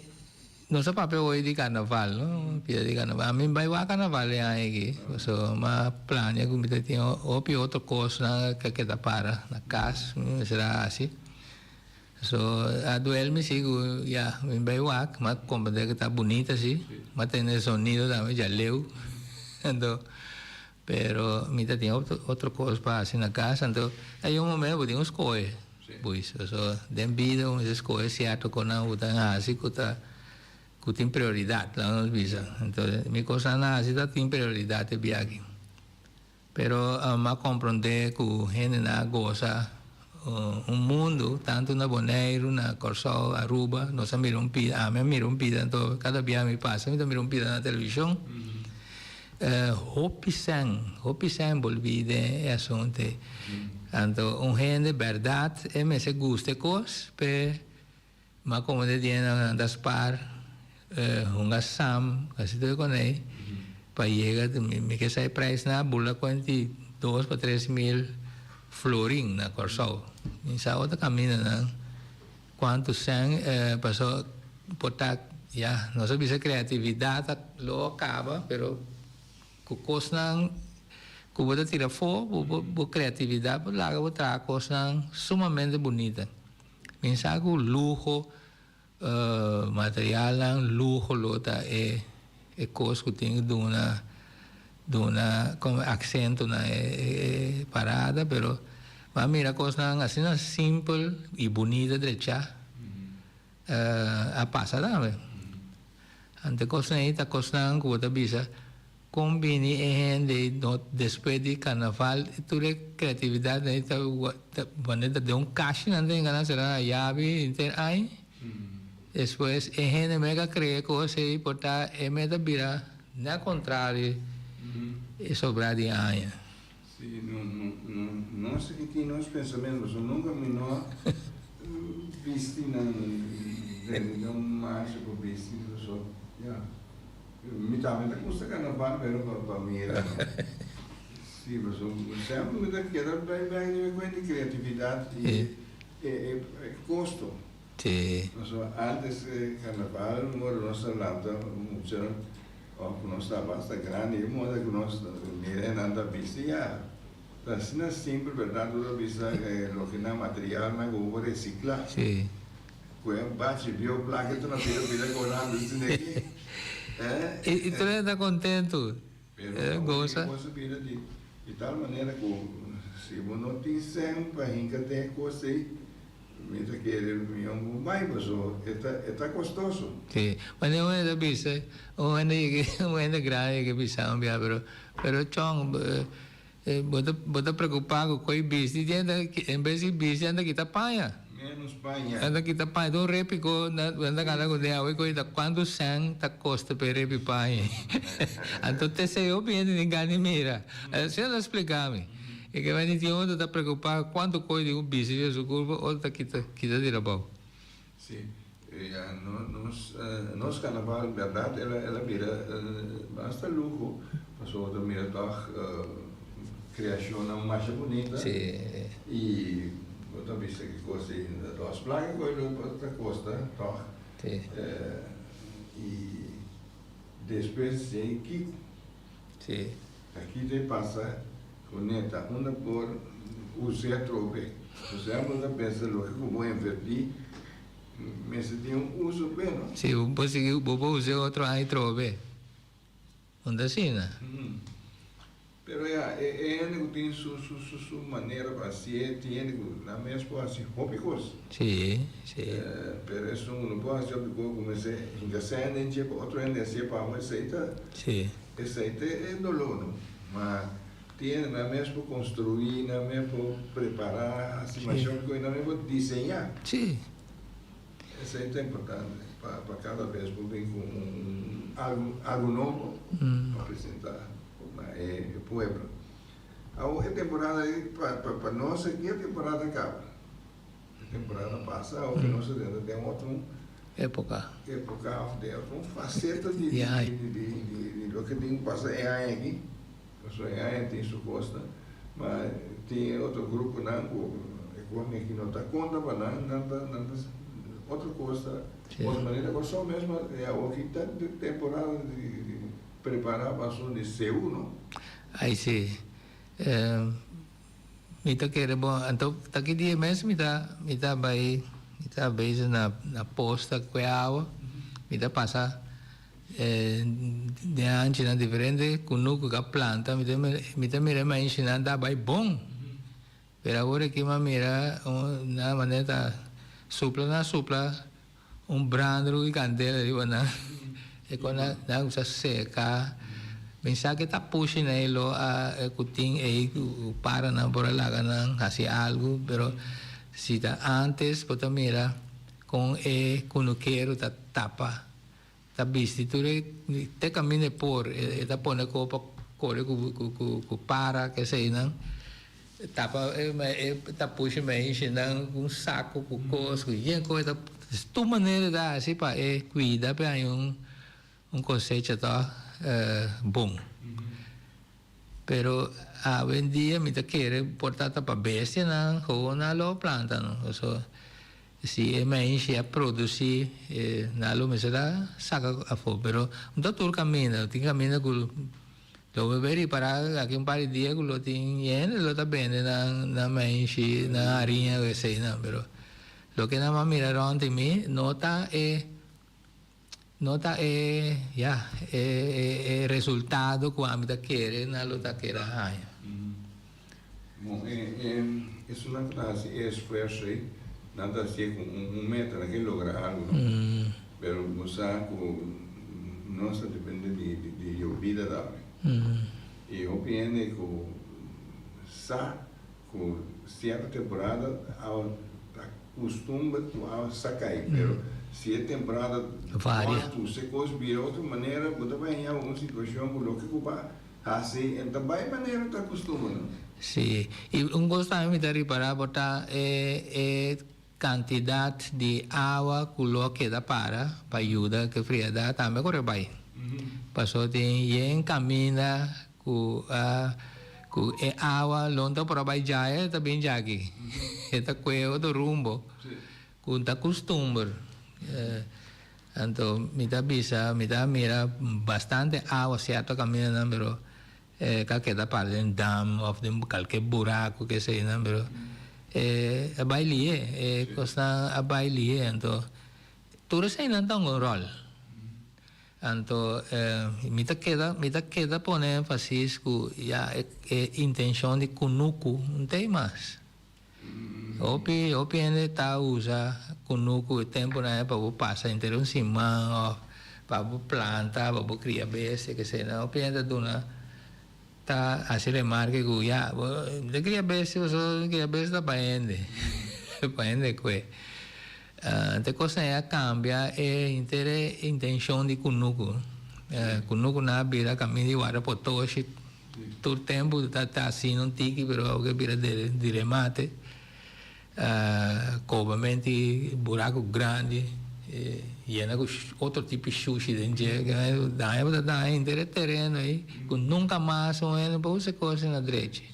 nos a papia hoy di karnaval, no? Pia di karnaval. Ami bai wak karnaval e aña aki, pasobra mi a plania ku mi ta tin hopi otro kosnan ke ta para na kas, mi mester a hasi. So a duel mi si ku ya mi bai wak mi a komprende ku ta bunita si mi a tende sonido tambe dja leu anto pero mi ta tin otro kos pa hasi na kas anto a yega un momento bo tin ku skohe pues so den bida bo mester skohe sierto kosnan ku ta hasi ku ta ku tin prioridat laga nos bisa anto mi kosnan na hasi ta tin prioridat e biaha aki. Pero m'a komprondé ku hendenan a gosa un mundu, tantu na Boneiru, na Kòrsou, Aruba, nos a mira un pida, ami a mira un pida, anto kada bia mi pasa mi ta mira un pida na televishon. Hopi sèn, hopi sèn enbolbí den e asuntu ei. Anto un hende bèrdat e mester gusta e kos p'e ma komo de dia nan ta spar hunga sam kasi tur e konei pa yega mi ke sa e preisnan a bula 42 pa 3000 florin na Kòrsou. Mi sa otro kamindanan. Cuanto sèn paso por ta ya nos a bisa creatividad ta lo a caba pero cu cosnan cu bo ta tira afo bo bo creatividad por laga bo traha cosnan sumamente bunita. Mi sa cu luho materialnan luho lo ta e e cos cu tin cu duna duna como accento na e parada pero bo a mira cosnan asina simpel y bunita drecha a pasa tambe. Anto e cosnan ey ta cosnan cu bo ta bisa con bini e hende ey no despues di carnaval tur e creatividad ey ta ta den un cashi nan ta hinca nan sera na yabi henter aña. Despues e hende mei ka cree cos ey por ta e mei ta bira na contrario e sobra di aña. Si, no, no, no, nos aki tin nos pensamentu, pasobra nunca mi no bisti nan den un marcha por bisti, so, ya. Mi tambe ta gusta carnaval, pero pa, pa mira, no. Si, pasobra semper mi ta keda bay bay riba e cuenta di creatividad y e, e, e costo. Te. Pasobra antes e carnaval ora nos ta lanta mucha of cu nos ta basta grandi e moda cu nos mira nan ta bisti ya ta asina simpel berdad bo ta bisa loke nan materialnan cu bo por recicla Si. cu e bachi bieu placa ta na pida pida cu nan bisti neki eh. Y tur hende ta contento. Pero awor e cos a bira di tal manera cu si bo no tin cen pa hinca den e cos ey Mi ta kere mi un bon bai paso e ta e ta kostoso. Sí, wanneer un hende ta bisa, un hende yega, un hende grandi yega bisa un bia pero, pero chong bo ta bo ta preocupa cu coy bisti di hende en bes di bisti hende ta kita paña. Menos paña. Hende ta kita paña, ta un repi cu nan ta gana cu den awe coy ta cuanto cen ta costa pa e repi paña. Anto te esey hopi hende tin gana di mira. Asina el a splica mi. E ke bini tin otro ta preocupa cuanto coy di un bici riba su curpa, otro ta kita kita tira abao. Si, ya no nos nos carnaval berdad el a el a bira basta luho pasobra ta mira tog creacionnan masha bunita Si. y bo ta bisa ki cos di dos placa coy lo ta costa tog Si. y despues di kico. Si. Aki ta e pasa cu neta unda por usa atrobe. Osea bo ta pensa loke cu bo inverti mester tin un uso p'e, no? Si, bo por sigui, bo por usa e otro aña atrobe. Unda asina? Pero ya, e e hende cu tin su su su su manera pa hacié, tin hende cu nan mes por haci hopi cos. Si, si. Pero esun cu no por haci hopi cos cu mester hinca sèn den dje pa otro hende hacié pa amo esey ta. Si. Esei ta e doló no, ma tin hende nan mes por construí, nan mes por prepará, hasi mashon ku nan mes por diseñá. Sí. Esei ta importante pa pa kada bes bo bin ku un algu algu nobo pa presentá na e pueblo. Awor e temporada ei pa pa pa nos aki e temporada kaba. E temporada pasa awor ku nos a drenta den otro Epoca. Epoca of den otro faceta di di di di loke tin ku pasa e aña aki. Pasobra e aña tin su cosnan, ma tin e otro gruponan ku e cosnan aki no ta conta pa nan, nan ta nan ta otro cos ta otro manera. Kòrsou mes ma e awor aki ta temporada di di prepara pa asuntu di seu no. Ai si. Mi ta kere bo, anto ta ki dia mes mi ta mi ta bai mi ta bezig na na posta kue awa, mi ta pasa den hanchinan diferente kunuku ku a planta, mi ta mi ta mira e maishinan ta bai bon, pero awor aki mi a mira un nan manera ta supla nan a supla Un brandru di kandela riba nan. E kon nan nan kuminsá seka. Mi sa ke ta pushi nan ei lo a ku tin ei ku para nan por a laga nan hasi algu, pero si ta antes bo ta mira kon e kunukero ta tapa. Ta bisti tur e te caminda e por e ta pone ko pa core cu cu cu para keseynan tapa e tapushi meishi nan cu un saco cu cos cu yen cos ta tur manera e ta haci pa e cuida pa e haña un un cosecha toch bon. Pero awendia mi ta kere por ta ta pa bestianan gewoon nan lo planta no pasobra si e maishi a produci nan lo mester a saca afo pero no ta tur caminda tin caminda cu lo bo bay ripara aki un par di dia cu lo tin hende lo ta bende nan nan maishi nan hariña cu eseynan pero loke nan a mira rond di mi no ta e No ta e, ya, e, e, e resultado ku ami ta kere nan lo ta kere haña. Bon, e, e, esunnan ku ta hasi e esfuerso ei, nan ta hasié ku un, un meta, nan ke logra algu, no? Pero bo sa ku nos ta depende di, di, di yobida tambe. I hopi hende ku sa Ku sierto temporada awa ta kustumber ku awa sa kai, pero si e temporada Varia. kòrtu, si e kos bira otro manera, bo ta bai haña un situashon ku loke ku bo a hasi e ta bai manera ta kustumber no. Sí, i un kos tambe mi ta ripará por ta e e kantidat di awa ku lo a keda para pa yuda ku e friadat tambe a kore bai. Pasobra tin yen kaminda ku a ku e awa lo no ta por a bai djaya e ta bin djaki. E ta kue otro rumbo ku ta kustumber. Anto mi ta bisa mi ta mira bastante awa sierto kamindanan pero E ka keda para den dam of den kalke buraku ke eseinan pero e a bai lihe e kosnan a bai lihe anto tur eseinan ta un ròl anto mi ta keda mi ta keda pone enfasis ku ya e intenshon di kunuku no ta ei mas hopi hopi hende ta usa kunuku e tempunan ei pa bo pasa henter un siman òf pa bo planta pa bo kria bestia keseinan hopi hende ta duna ta hasi remarke ku ya bo ta kria bestia pasobra kria bestia ta pa hende pa hende kue te kosnan ei a kambia e henter e intenshon di kunuku kunukunan a bira kaminda di warda potoshi. Tur tempu ta ta asina un tiki pero awor ke bira di remate kobamenti buraku grandi yena ku otro tipo di shushi den dje daña bo ta daña henter e tereno ei ku nunka mas un hende por usa e kos na drechi.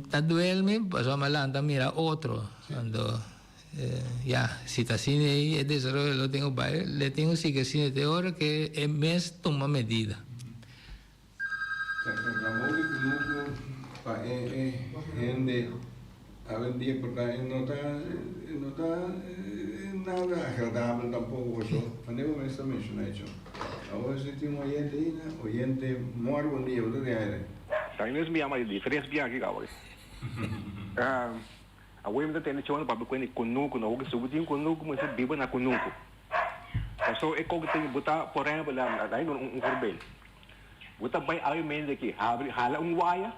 Ta duel mi pasobra mi a lanta mira otro anto ya si ta asina ei e desaroyo lo tin ku bai le tin ku sigui asina te ora ke e mes tuma medida. Ta trabou di kunuku pa e hende awendia por ta e no ta e no ta nada agradabel tampoko pasobra manera bo mes ta menshona echo awor si tin un oyente ei na oyente mor bon dia bo ta den aire. También mes mi yama di diferencia bien aki caba. Awor mi ta tende chon papia cu e cunucu no hopi subi tin cunucu mi sa biba na cunucu. Paso e co tin bo ta por ehempel la un voorbeeld. Bo ta bay awe mente aki habri hala un waya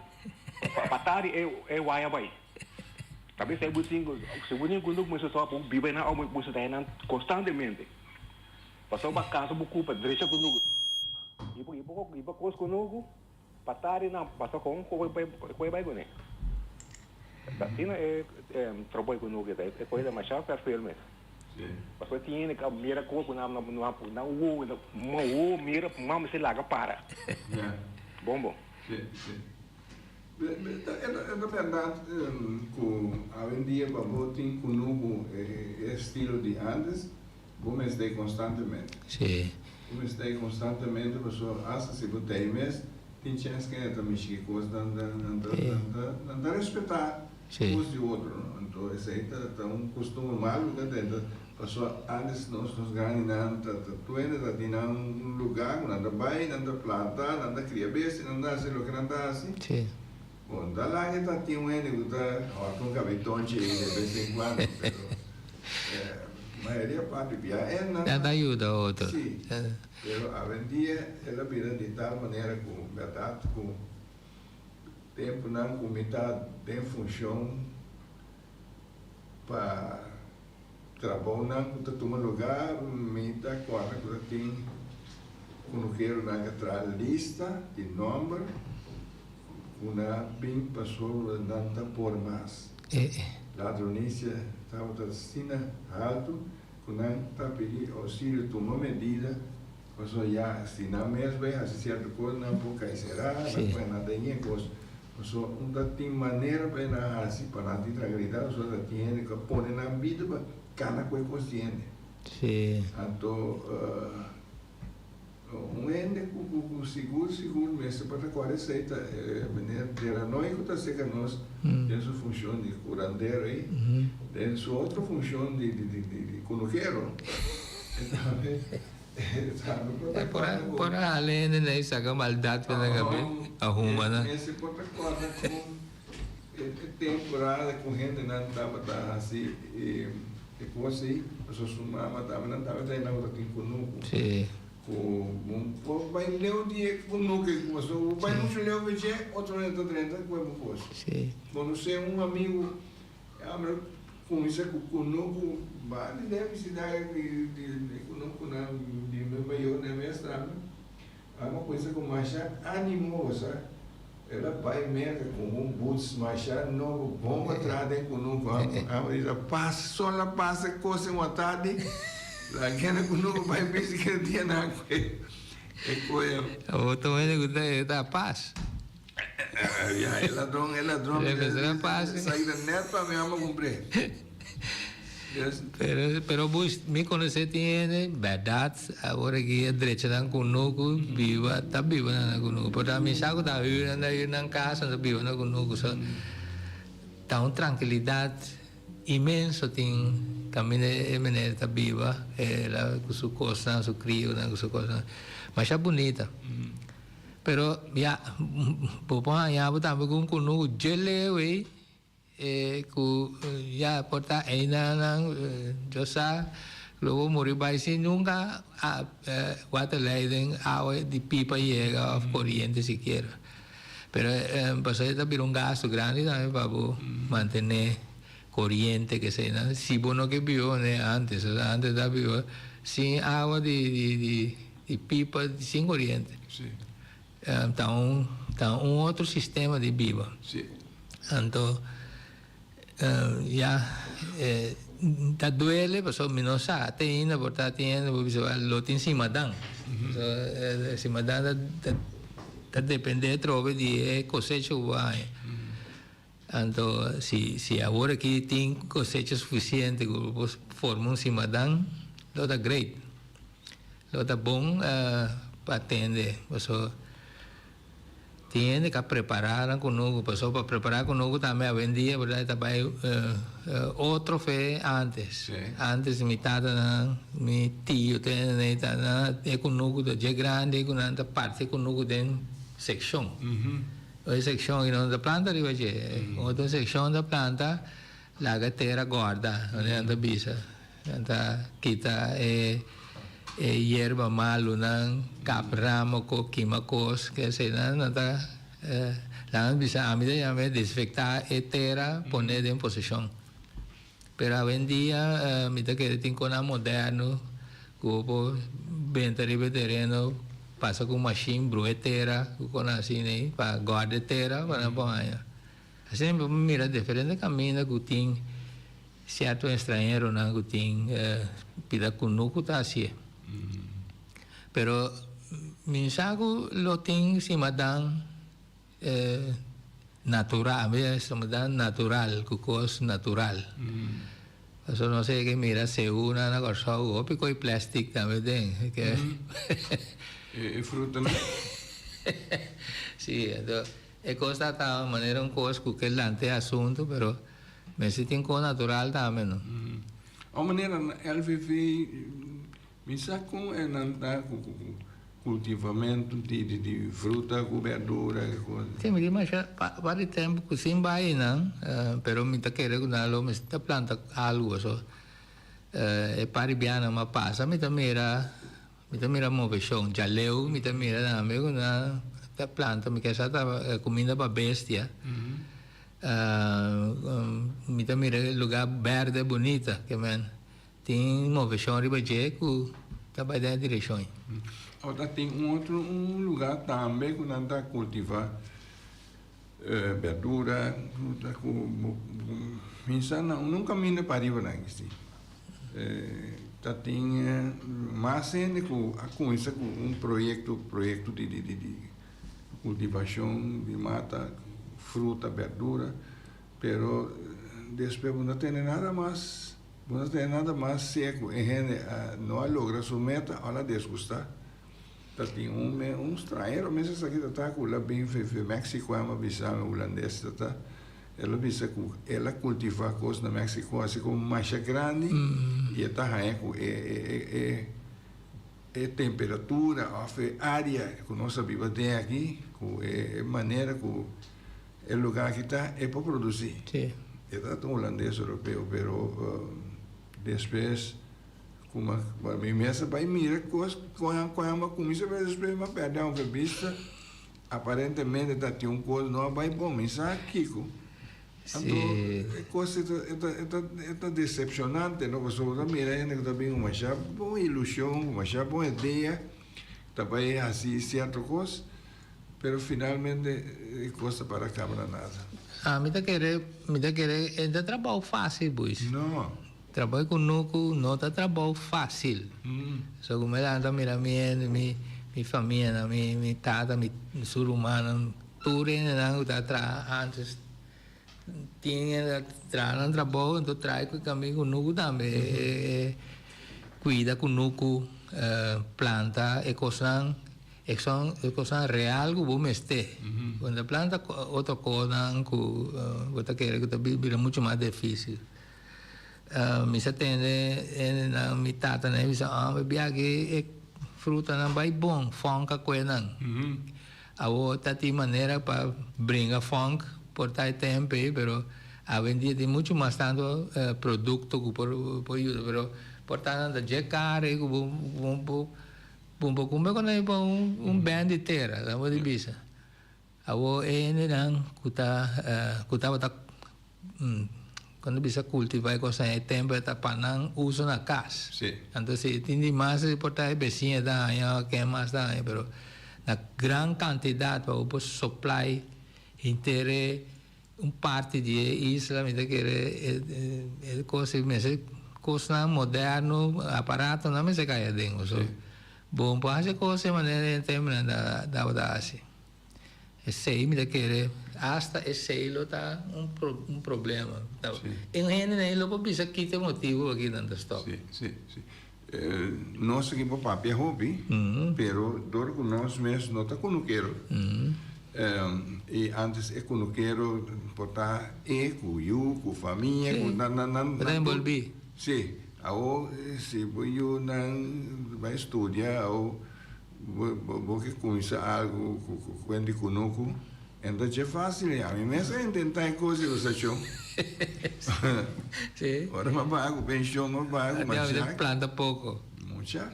pa tari e waya bay. Ta bisa bo tin si bo tin cunucu mi sa bo biba na bo ta nan constantemente. Paso ba casa bo cupa drecha cunucu. Y bo cos cunucu. Patari nan pasa kon ku e bai kuné. Asina e trabou ku no ta e kohe demasiado perfil mes. Pasobra tin hende ku a mira kos ku nan nan wowo nan wowo mira nan mester laga para. Bon bon. Si si. E ta bèrdat ku awendia pa bo tin kunuku e estilo di antes Bo mester ei konstantemente. Sí. Bo mester ei konstantemente pasobra asta si bo ta ei mes tin chèns ku hende ta mishi ki kos nan ta nan ta nan ta nan ta respetá kos di otro no. Anto esei ta ta un kustumber malu ku ta drenta pasobra antes nos nos grandinan ta ta tur hende ta tin nan un lugá ku nan ta bai nan ta planta nan ta kria bestia nan ta hasi loke nan ta hasi. Sí. Bon ta laga ta tin un hende ku ta hòrta un kabitonchi ei de bes en kuando pero mayoria parti bia e nan Nan ta yuda otro. Si, pero awendia el a bira di tal manera ku bèrdat ku tempunan ku mi ta den funshon pa. Trabounan ku ta tuma lugá, mi ta kòrda ku ta tin kunukeronan ku a traha lista di nòmber ku nan a bin pasobra nan ta por mas. Ladronisia tabata asina haltu ku nan ta pidi ousilio tuma medida pasobra ya si nan mes bai hasi sierto kos nan por kai será, nan por nan ta ñe kos. Pasobra un ta tin manera pa e nan hasi pa nan tin trankilidat, pasobra ta tin hende ku a pone nan bida pa kana ku e kos di hende. Anto un hende ku ku sigur sigur mester por ta kòrda esei ta e meneer Delanoy ku ta serka nos den su funshon di kurandero ei, den su otro funshon di di kunukero e tambe. Por a hala hende na e saca maldad pa nan cabe a huma nan. Mester por ta corda cu e temporada cu hendenan tabata haci e cos ey, pasobra su mama tambe nan tabata ey nan tin cunucu. Cu bo por bay leu di e cunucu ey, pasobra bo bay mucho leu fe dje, otro hende ta drenta cu e bo cos. Conoce un amigo. Abra cuminsa cu cunucu bali den bisindario di di cunucunan di mi mayornan mes tambe. Abra cuminsa cu masha animo bo sa. El a bay Merca cu un boots masha nobo bon pa traha den cunucu. Abra di ta pasa sol a pasa cos en watardi la gena cunucu bay bisti keda dia nan cu e coye. Abo ta wende cu ta pas. Ya, e ladron, e ladron. Le mester a pase. Saida net pa mi ama cumpré. Yes. Pero, pero Bush, mi conoce tin hende, berdad, awor aki a drecha nan cunucu, biba, ta biba nan na cunucu. Pero ta mi sa cu ta huur nan, ta huur nan casa, ta biba na cunucu. So, ta un trankilidad inmenso tin caminda e meneer ta biba, el a cu su cosnan, su crionan, cu su cosnan. Masha bunita. Pero ya, bo por haña bo tambe ku un kunuku dje leu ei, ku ya por ta einanan, Dios sa, lo bo muri bai sin nunka waterleiding, awa di pipa yega òf koriente sikiera. Pero pasobra e ta bira un gastu grandi tambe pa bo mantené koriente keseinan, si bo no ke biba manera antes, antes ta biba sin awa di. Di pipa sin coriente. Sí. Ta un ta un otro sistema di biba. Sí. Anto ya ta duele pasobra mi no sa te ainda por ta tin hende por bisa lo tin simadan. So simadan ta ta ta depende atrobe di e cosecha cu bo a haña. Anto si si awor aki tin cosecha suficiente cu bo por forma un simadan lo ta great. Lo ta bon pa tende paso tin hende ka prepara nan kunuku paso pa prepara kunuku tambe awendia berdad ta bai otro fe antes. Antes mi tatanan mi tio tende nan e kunuku ta dje grandi ku nan ta parti e kunuku den sekshon. Un sekshon i nan ta planta riba dje otro sekshon ta planta laga tera gorda nan ta bisa. Nan ta kita e e yerba malunan, kap ramo ko, kima kos, ke eseinan nan ta laga mi bisa ami ta yama e desinfektá e tera pone den posishon. Pero awendia mi ta kere tin konan moderno ku bo por benta riba e tereno pasa ku mashin brua e tera ku konan asina ei pa gòrda e tera pa nan por haña. Asina mi por mira diferente kaminda ku tin. Cierto extranheronan cu tin pida cunucu ta hacié. Pero mi sa cu lo tin simadan natural, simadan natural, cu cos natural. Pasobra nos a yega mira seúnan na Kòrsou hopi koe plastic tambe den. E frutanan? Sí, anto e cos ta ta manera un cos cu ke lanta e asunto, pero. Mester tin kos natural tambe no. O manera na LVV mi sa kon e nan ta ku kultivamentu di fruta ku berdura e kos. Si mi tin masha par di tempu ku sin bai einan pero mi ta kere ku nan lo mester ta planta algu paso e par di bianan a pasa mi ta mira mi ta mira moveshon djaleu mi ta mira tambe ku nan ta planta mi ke sa ta kuminda pa bestia. Mi ta mira e lugar berde bunita ke men. Tin moveshon riba dje ku ta bai den e direkshon ei. Ora tin un otro un lugá tambe ku nan ta kultivá berdura, fruta ku bo pensa na un kaminda pariba nan aki si. Ta tin mas hende ku a kuminsá ku un proyekto proyekto di di di kultivashon di mata, fruta, berdura. Pero despues bo no tene nada mas, bo no tene nada mas seco. E hende a no a logra su meta, al a desgusta. Ta tin un me un stranhero mes esaki ta ta cu la bin fe fe Mexico a bisa mi hulandes ta ta. El a bisa cu el a cultiva cos na Mexico asi como masha grandi y e ta haya cu e e e e e temperatura of e area cu nos a biba den aki cu e e manera cu E lugar aki ta e por produci. Sí. E ta un hulandes europeo pero despues cu mi mes a bay mira cos con a cuminsa pero despues mi a perde aunke bista aparentemente ta tin un cos no a bay bon mi sa kico. Anto e cos e ta decepcionante no pasobra bo ta mira hende cu ta bin cu masha bon ilusion cu masha bon idea ta bay haci cierto cos. Pero finalmente e cos ta para caba na nada. Ah, mi ta kere, mi ta kere e ta trabou facil boys. No. Trabou cu nucu no ta trabou facil. So cu mi lanta mira mi hende, mi mi famianan, mi mi tata, mi su rumannan, tur hendenan cu ta traha antes tin hende ta traha nan trabou enton traha cu cambi cu nucu tambe. E cuida cu nucu, planta e cosnan. E son e cosnan real cu bo mester. Cuando ta planta otro cosnan cu bo ta kere cu ta bira mucho mas dificil. Mi sa tende hendenan, mi tatanan a bisa, ah mi bia aki e frutanan bay bon, funk a cue nan. Awor ta tin manera pa bringa funk por ta e tempo ey, pero awendia tin mucho mas tanto producto cu por yuda, pero por ta nan ta dje caro ey cu bo. Bon bo kumbe ku nan pa un band di tera, ta bo di bisa. Awor e hendenan ku ta ku tabata kon ta bisa kultivá e kosnan e tempu e ta pa nan uso na kas. Sí. Anto si tin di mas por ta e besiña ta haña o ken mas ta haña pero na gran kantidat pa bo por supply henter e un parti di e isla mi ta kere e kos ei mester kosnan moderno aparatonan mester kai aden pasobra bo no por hasi kos e manera den temponan tabata hasi esei mi ta kere asta esei lo ta un problema un hende nan lo por bisa kita e motibu paki nan ta stop. Si si si nos aki por papia hopi pero dor ku nos mes no ta kunukero i antes e kunukero por ta e ku yu ku famia ku nan nan nan Bo ta enbolbí. Si awor si bo yunan bai studia awo bo ke kuminsá algu ku kuenta di kunuku e no ta dje fásil ami mes a intentá e kos di rosashon ora mi a baha ku penshon mi a baha ku machak Planta poko. Mucha.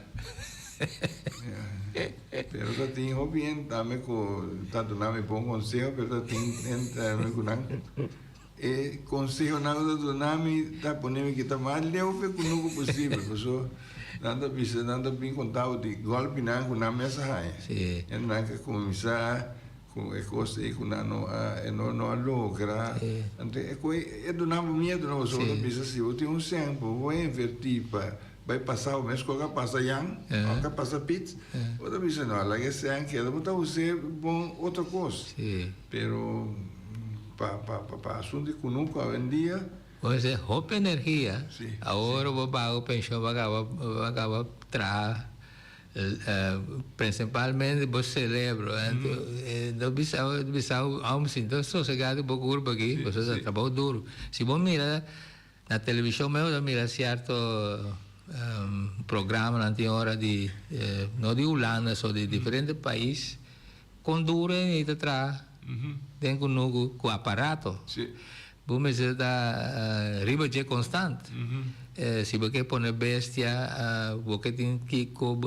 Pero ta tin hopi hende tambe ku ta duna mi bon konseho pero ta tin hende tambe ku nan e konsehonan ku ta duna mi ta pone mi kita mas leu fe kunuku posibel pasobra nan ta bisa nan ta bin konta bo di gòlpinan ku nan mes a haña. En nan ke kuminsá ku e kos ei ku nan no a e no no a logra. Anto e koe e duna bo miedu no pasobra bo ta bisa si bo tin un sèn bo por invertí pa Bai pasa bo mes ku a pasa Jan, òf a pasa Piet, bo ta bisa no, laga esei an keda, bo ta us'é bon otro kos. Pero pa pa pa asuntu di kunuku awendia. Bo mester hopi energia, awor bo paga penshon bo a kaba bo a kaba traha prinsipalmente bo selebro. No bisa bisa bo sinta sosega di bo kurpa aki, pasobra ta trabou duru. Si bo mira. Na televishon mi a mira sierto programanan tin ora di, no di Hulanda so, di diferente pais, kon duro e ta traha den kunuku ku aparato. Bo mester ta riba dje konstant. Si bo ke pone bestia, bo ke tin kiko,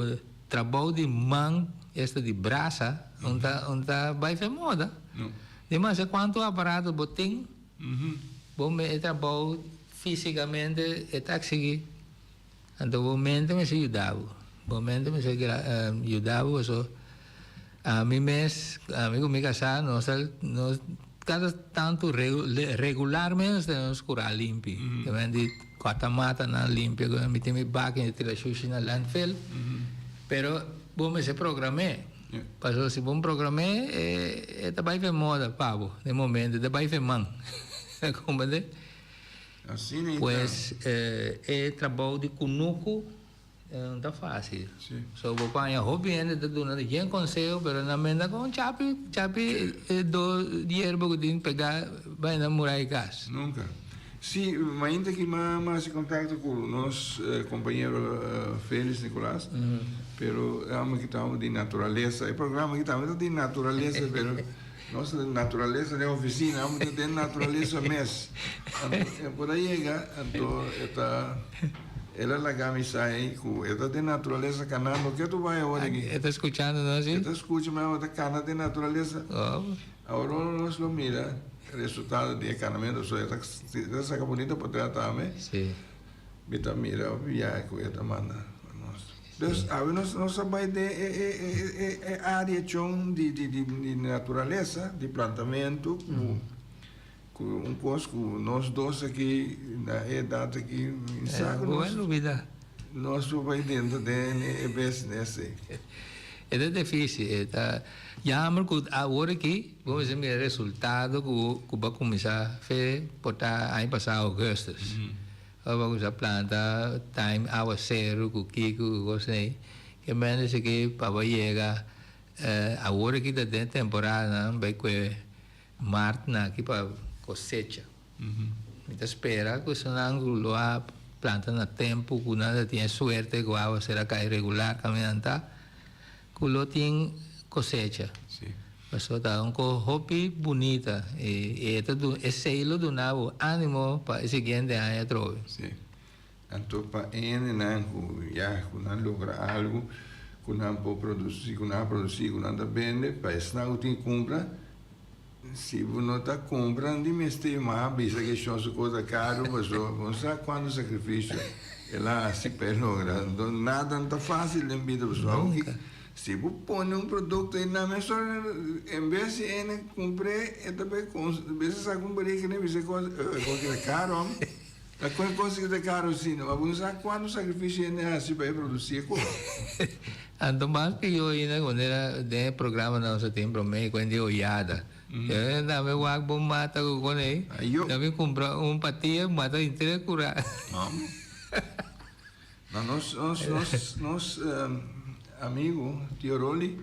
trabou di man, esta di brasa, no ta bai fe moda. Demasiado kuantu aparato bo tin. Bo me e trabou fisicamente e ta exigi. Anto bo mente mester yuda bo. Bo mente mester yuda bo paso ami mes, ami ku mi kasá nos ta nos kada tantu regularmente nos tene nos kura limpi. Te men di kòrta matanan limpia ku mi tin mi baki mi ta tira shushi na landfill. Pero bo mester program'é. Paso si bo no program'é e ta bai fe moda pa bo den momento, e ta bai fe man. Comprende? Asina Pues e trabou di kunuku no ta fásil. So bo por haña hopi hende ta duna yen konseho pero nan menda kon chapi chapi e dos yerba ku tin pegá bai na murai kas. Nunka. Si, mainta ki mi a hasi kontakto ku nos kompañero Felix Nicolaas, pero e homber ki ta di naturalesa, e programa aki tambe ta di naturalesa pero Nos ta den naturalesa den oficina, amo ta den naturalesa mes. Anto e por a yega, anto e ta, el a laga mi sa ei cu e ta den naturalesa canando. Ke tu bai awor aki? E ta scuchando nos, si? E ta scucha, ma e ta cana den naturalesa. Oh. Awor ora nos lo mira resultado di e canamento, so e ta, e ta saca bunita potret tambe. Si. Mi ta mira hopi biaha cu e ta manda pa nos. Dus awe nos nos a bai den e e e e area chon di di di di naturalesa, di plantamento cu cu un cos cu nos dos aki na e edad aki mi sa cu nos Bo a lubida. Nos por bai dentro den e business ei. E ta dificil, e ta jammer cu awor aki bo mester mira resultado cu cu bo a cuminsa fe por ta aña pasa augustus. Ora bo a cuminsa planta time awaceru cu kico cu cos ei ke mende esaki pa bo yega awor aki ta den temporada nan bay cue mart nan aki pa cosecha. Mi ta spera cu esnan cu lo a planta na tempo cu nan ta tin e suerte cu awa ser a cay regular caminda nan ta, cu lo tin cosecha. Pasobra ta un cos hopi bunita y e ta duna, esey lo duna bo animo pa e siguiente aña atrobe. Si. Anto pa hendenan cu ya cu nan logra algo cu nan por produci, cu nan a produci, cu nan ta bende, pa esnan cu tin cumpra, Si bo no ta cumpra di mester ma bisa ke shon su cosa caro paso bo no sa cuanto sacrificio el a haci pa e logra enton nada no ta facil den bida paso awo si bo pone un producto ei nan mesora en bes di ene cumpr'e e ta bay bes a saca un bariga e bisa e cosa e cosa ta caro amo ta cu e cosa ki ta caro asina ma bo no sa cuanto sacrificio ene a haci pa e produci e cosa. Anto mas pió ainda cuando era den e programa nos a tin prome cu di oyada. Yo tambe wak bo mata cu con ey. Ayo. Mi cumpra un patia mata henter e cura. Amo. No nos nos nos nos amigo Tio Rolly.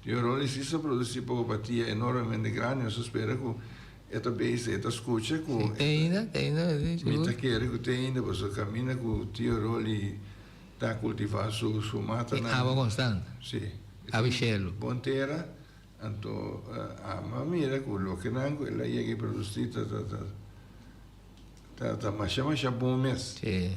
Tio Rolly si sa produci poco patia enormemente grandi. Nos ta spera cu e ta bezig e ta scucha cu. Si te ainda te ainda. Mi ta kere cu te ainda pasobra caminda cu Tio Rolly. Ta kultivá su su matanan. E awa konstant. Sí. Awa shelu. Bon tera, anto ama mira ku loke nan ku el a yega i produsí ta ta ta ta ta masha masha bon mes. Sí.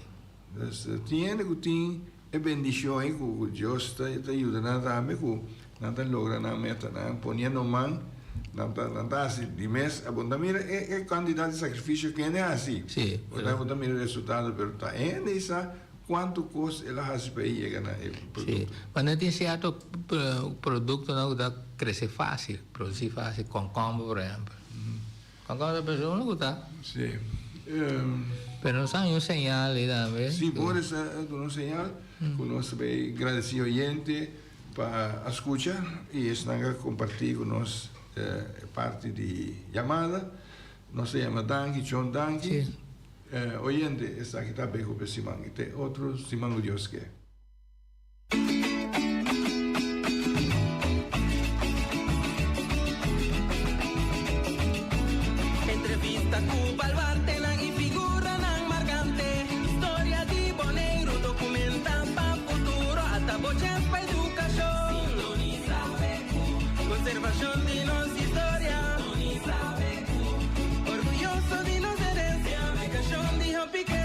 Dus tin hende ku tin e bendishon ei ku ku Dios ta ta yuda nan tambe ku nan ta logra nan metanan poniendo man nan ta nan ta hasi di mes. Bo ta mira e e kantidat di sakrifisio ku hende a hasi. Sí. Bo ta mira e resultado pero ta hende isa. Cuanto cos el a haci pa e yega na e producto? Sí, ma no tin cierto productonan cu ta crece facil, produci facil, concomber por ehempel. Concomber ta persona cu ta. Sí. Pero nos a haña un señal ahí tambe. Sí, Boris a duna un señal cu nos ta bay gradici oyente pa a scucha y esnan a comparti cu nos e parti di yamada. Nos ta yama danki, John danki. Sí. Oyente, esaki ta beko p'e siman i te otro siman ku Dios ke. Entrevista ku baluartenan i figuranan markante. Historia di Boneiru dokumentá pa futuro. Ata bo chèns pa edukashon. Sintonisa BQ. Konservashon di nos historia. Sintonisa. Orguyoso di nos herencia, Navegacion di hopi ke.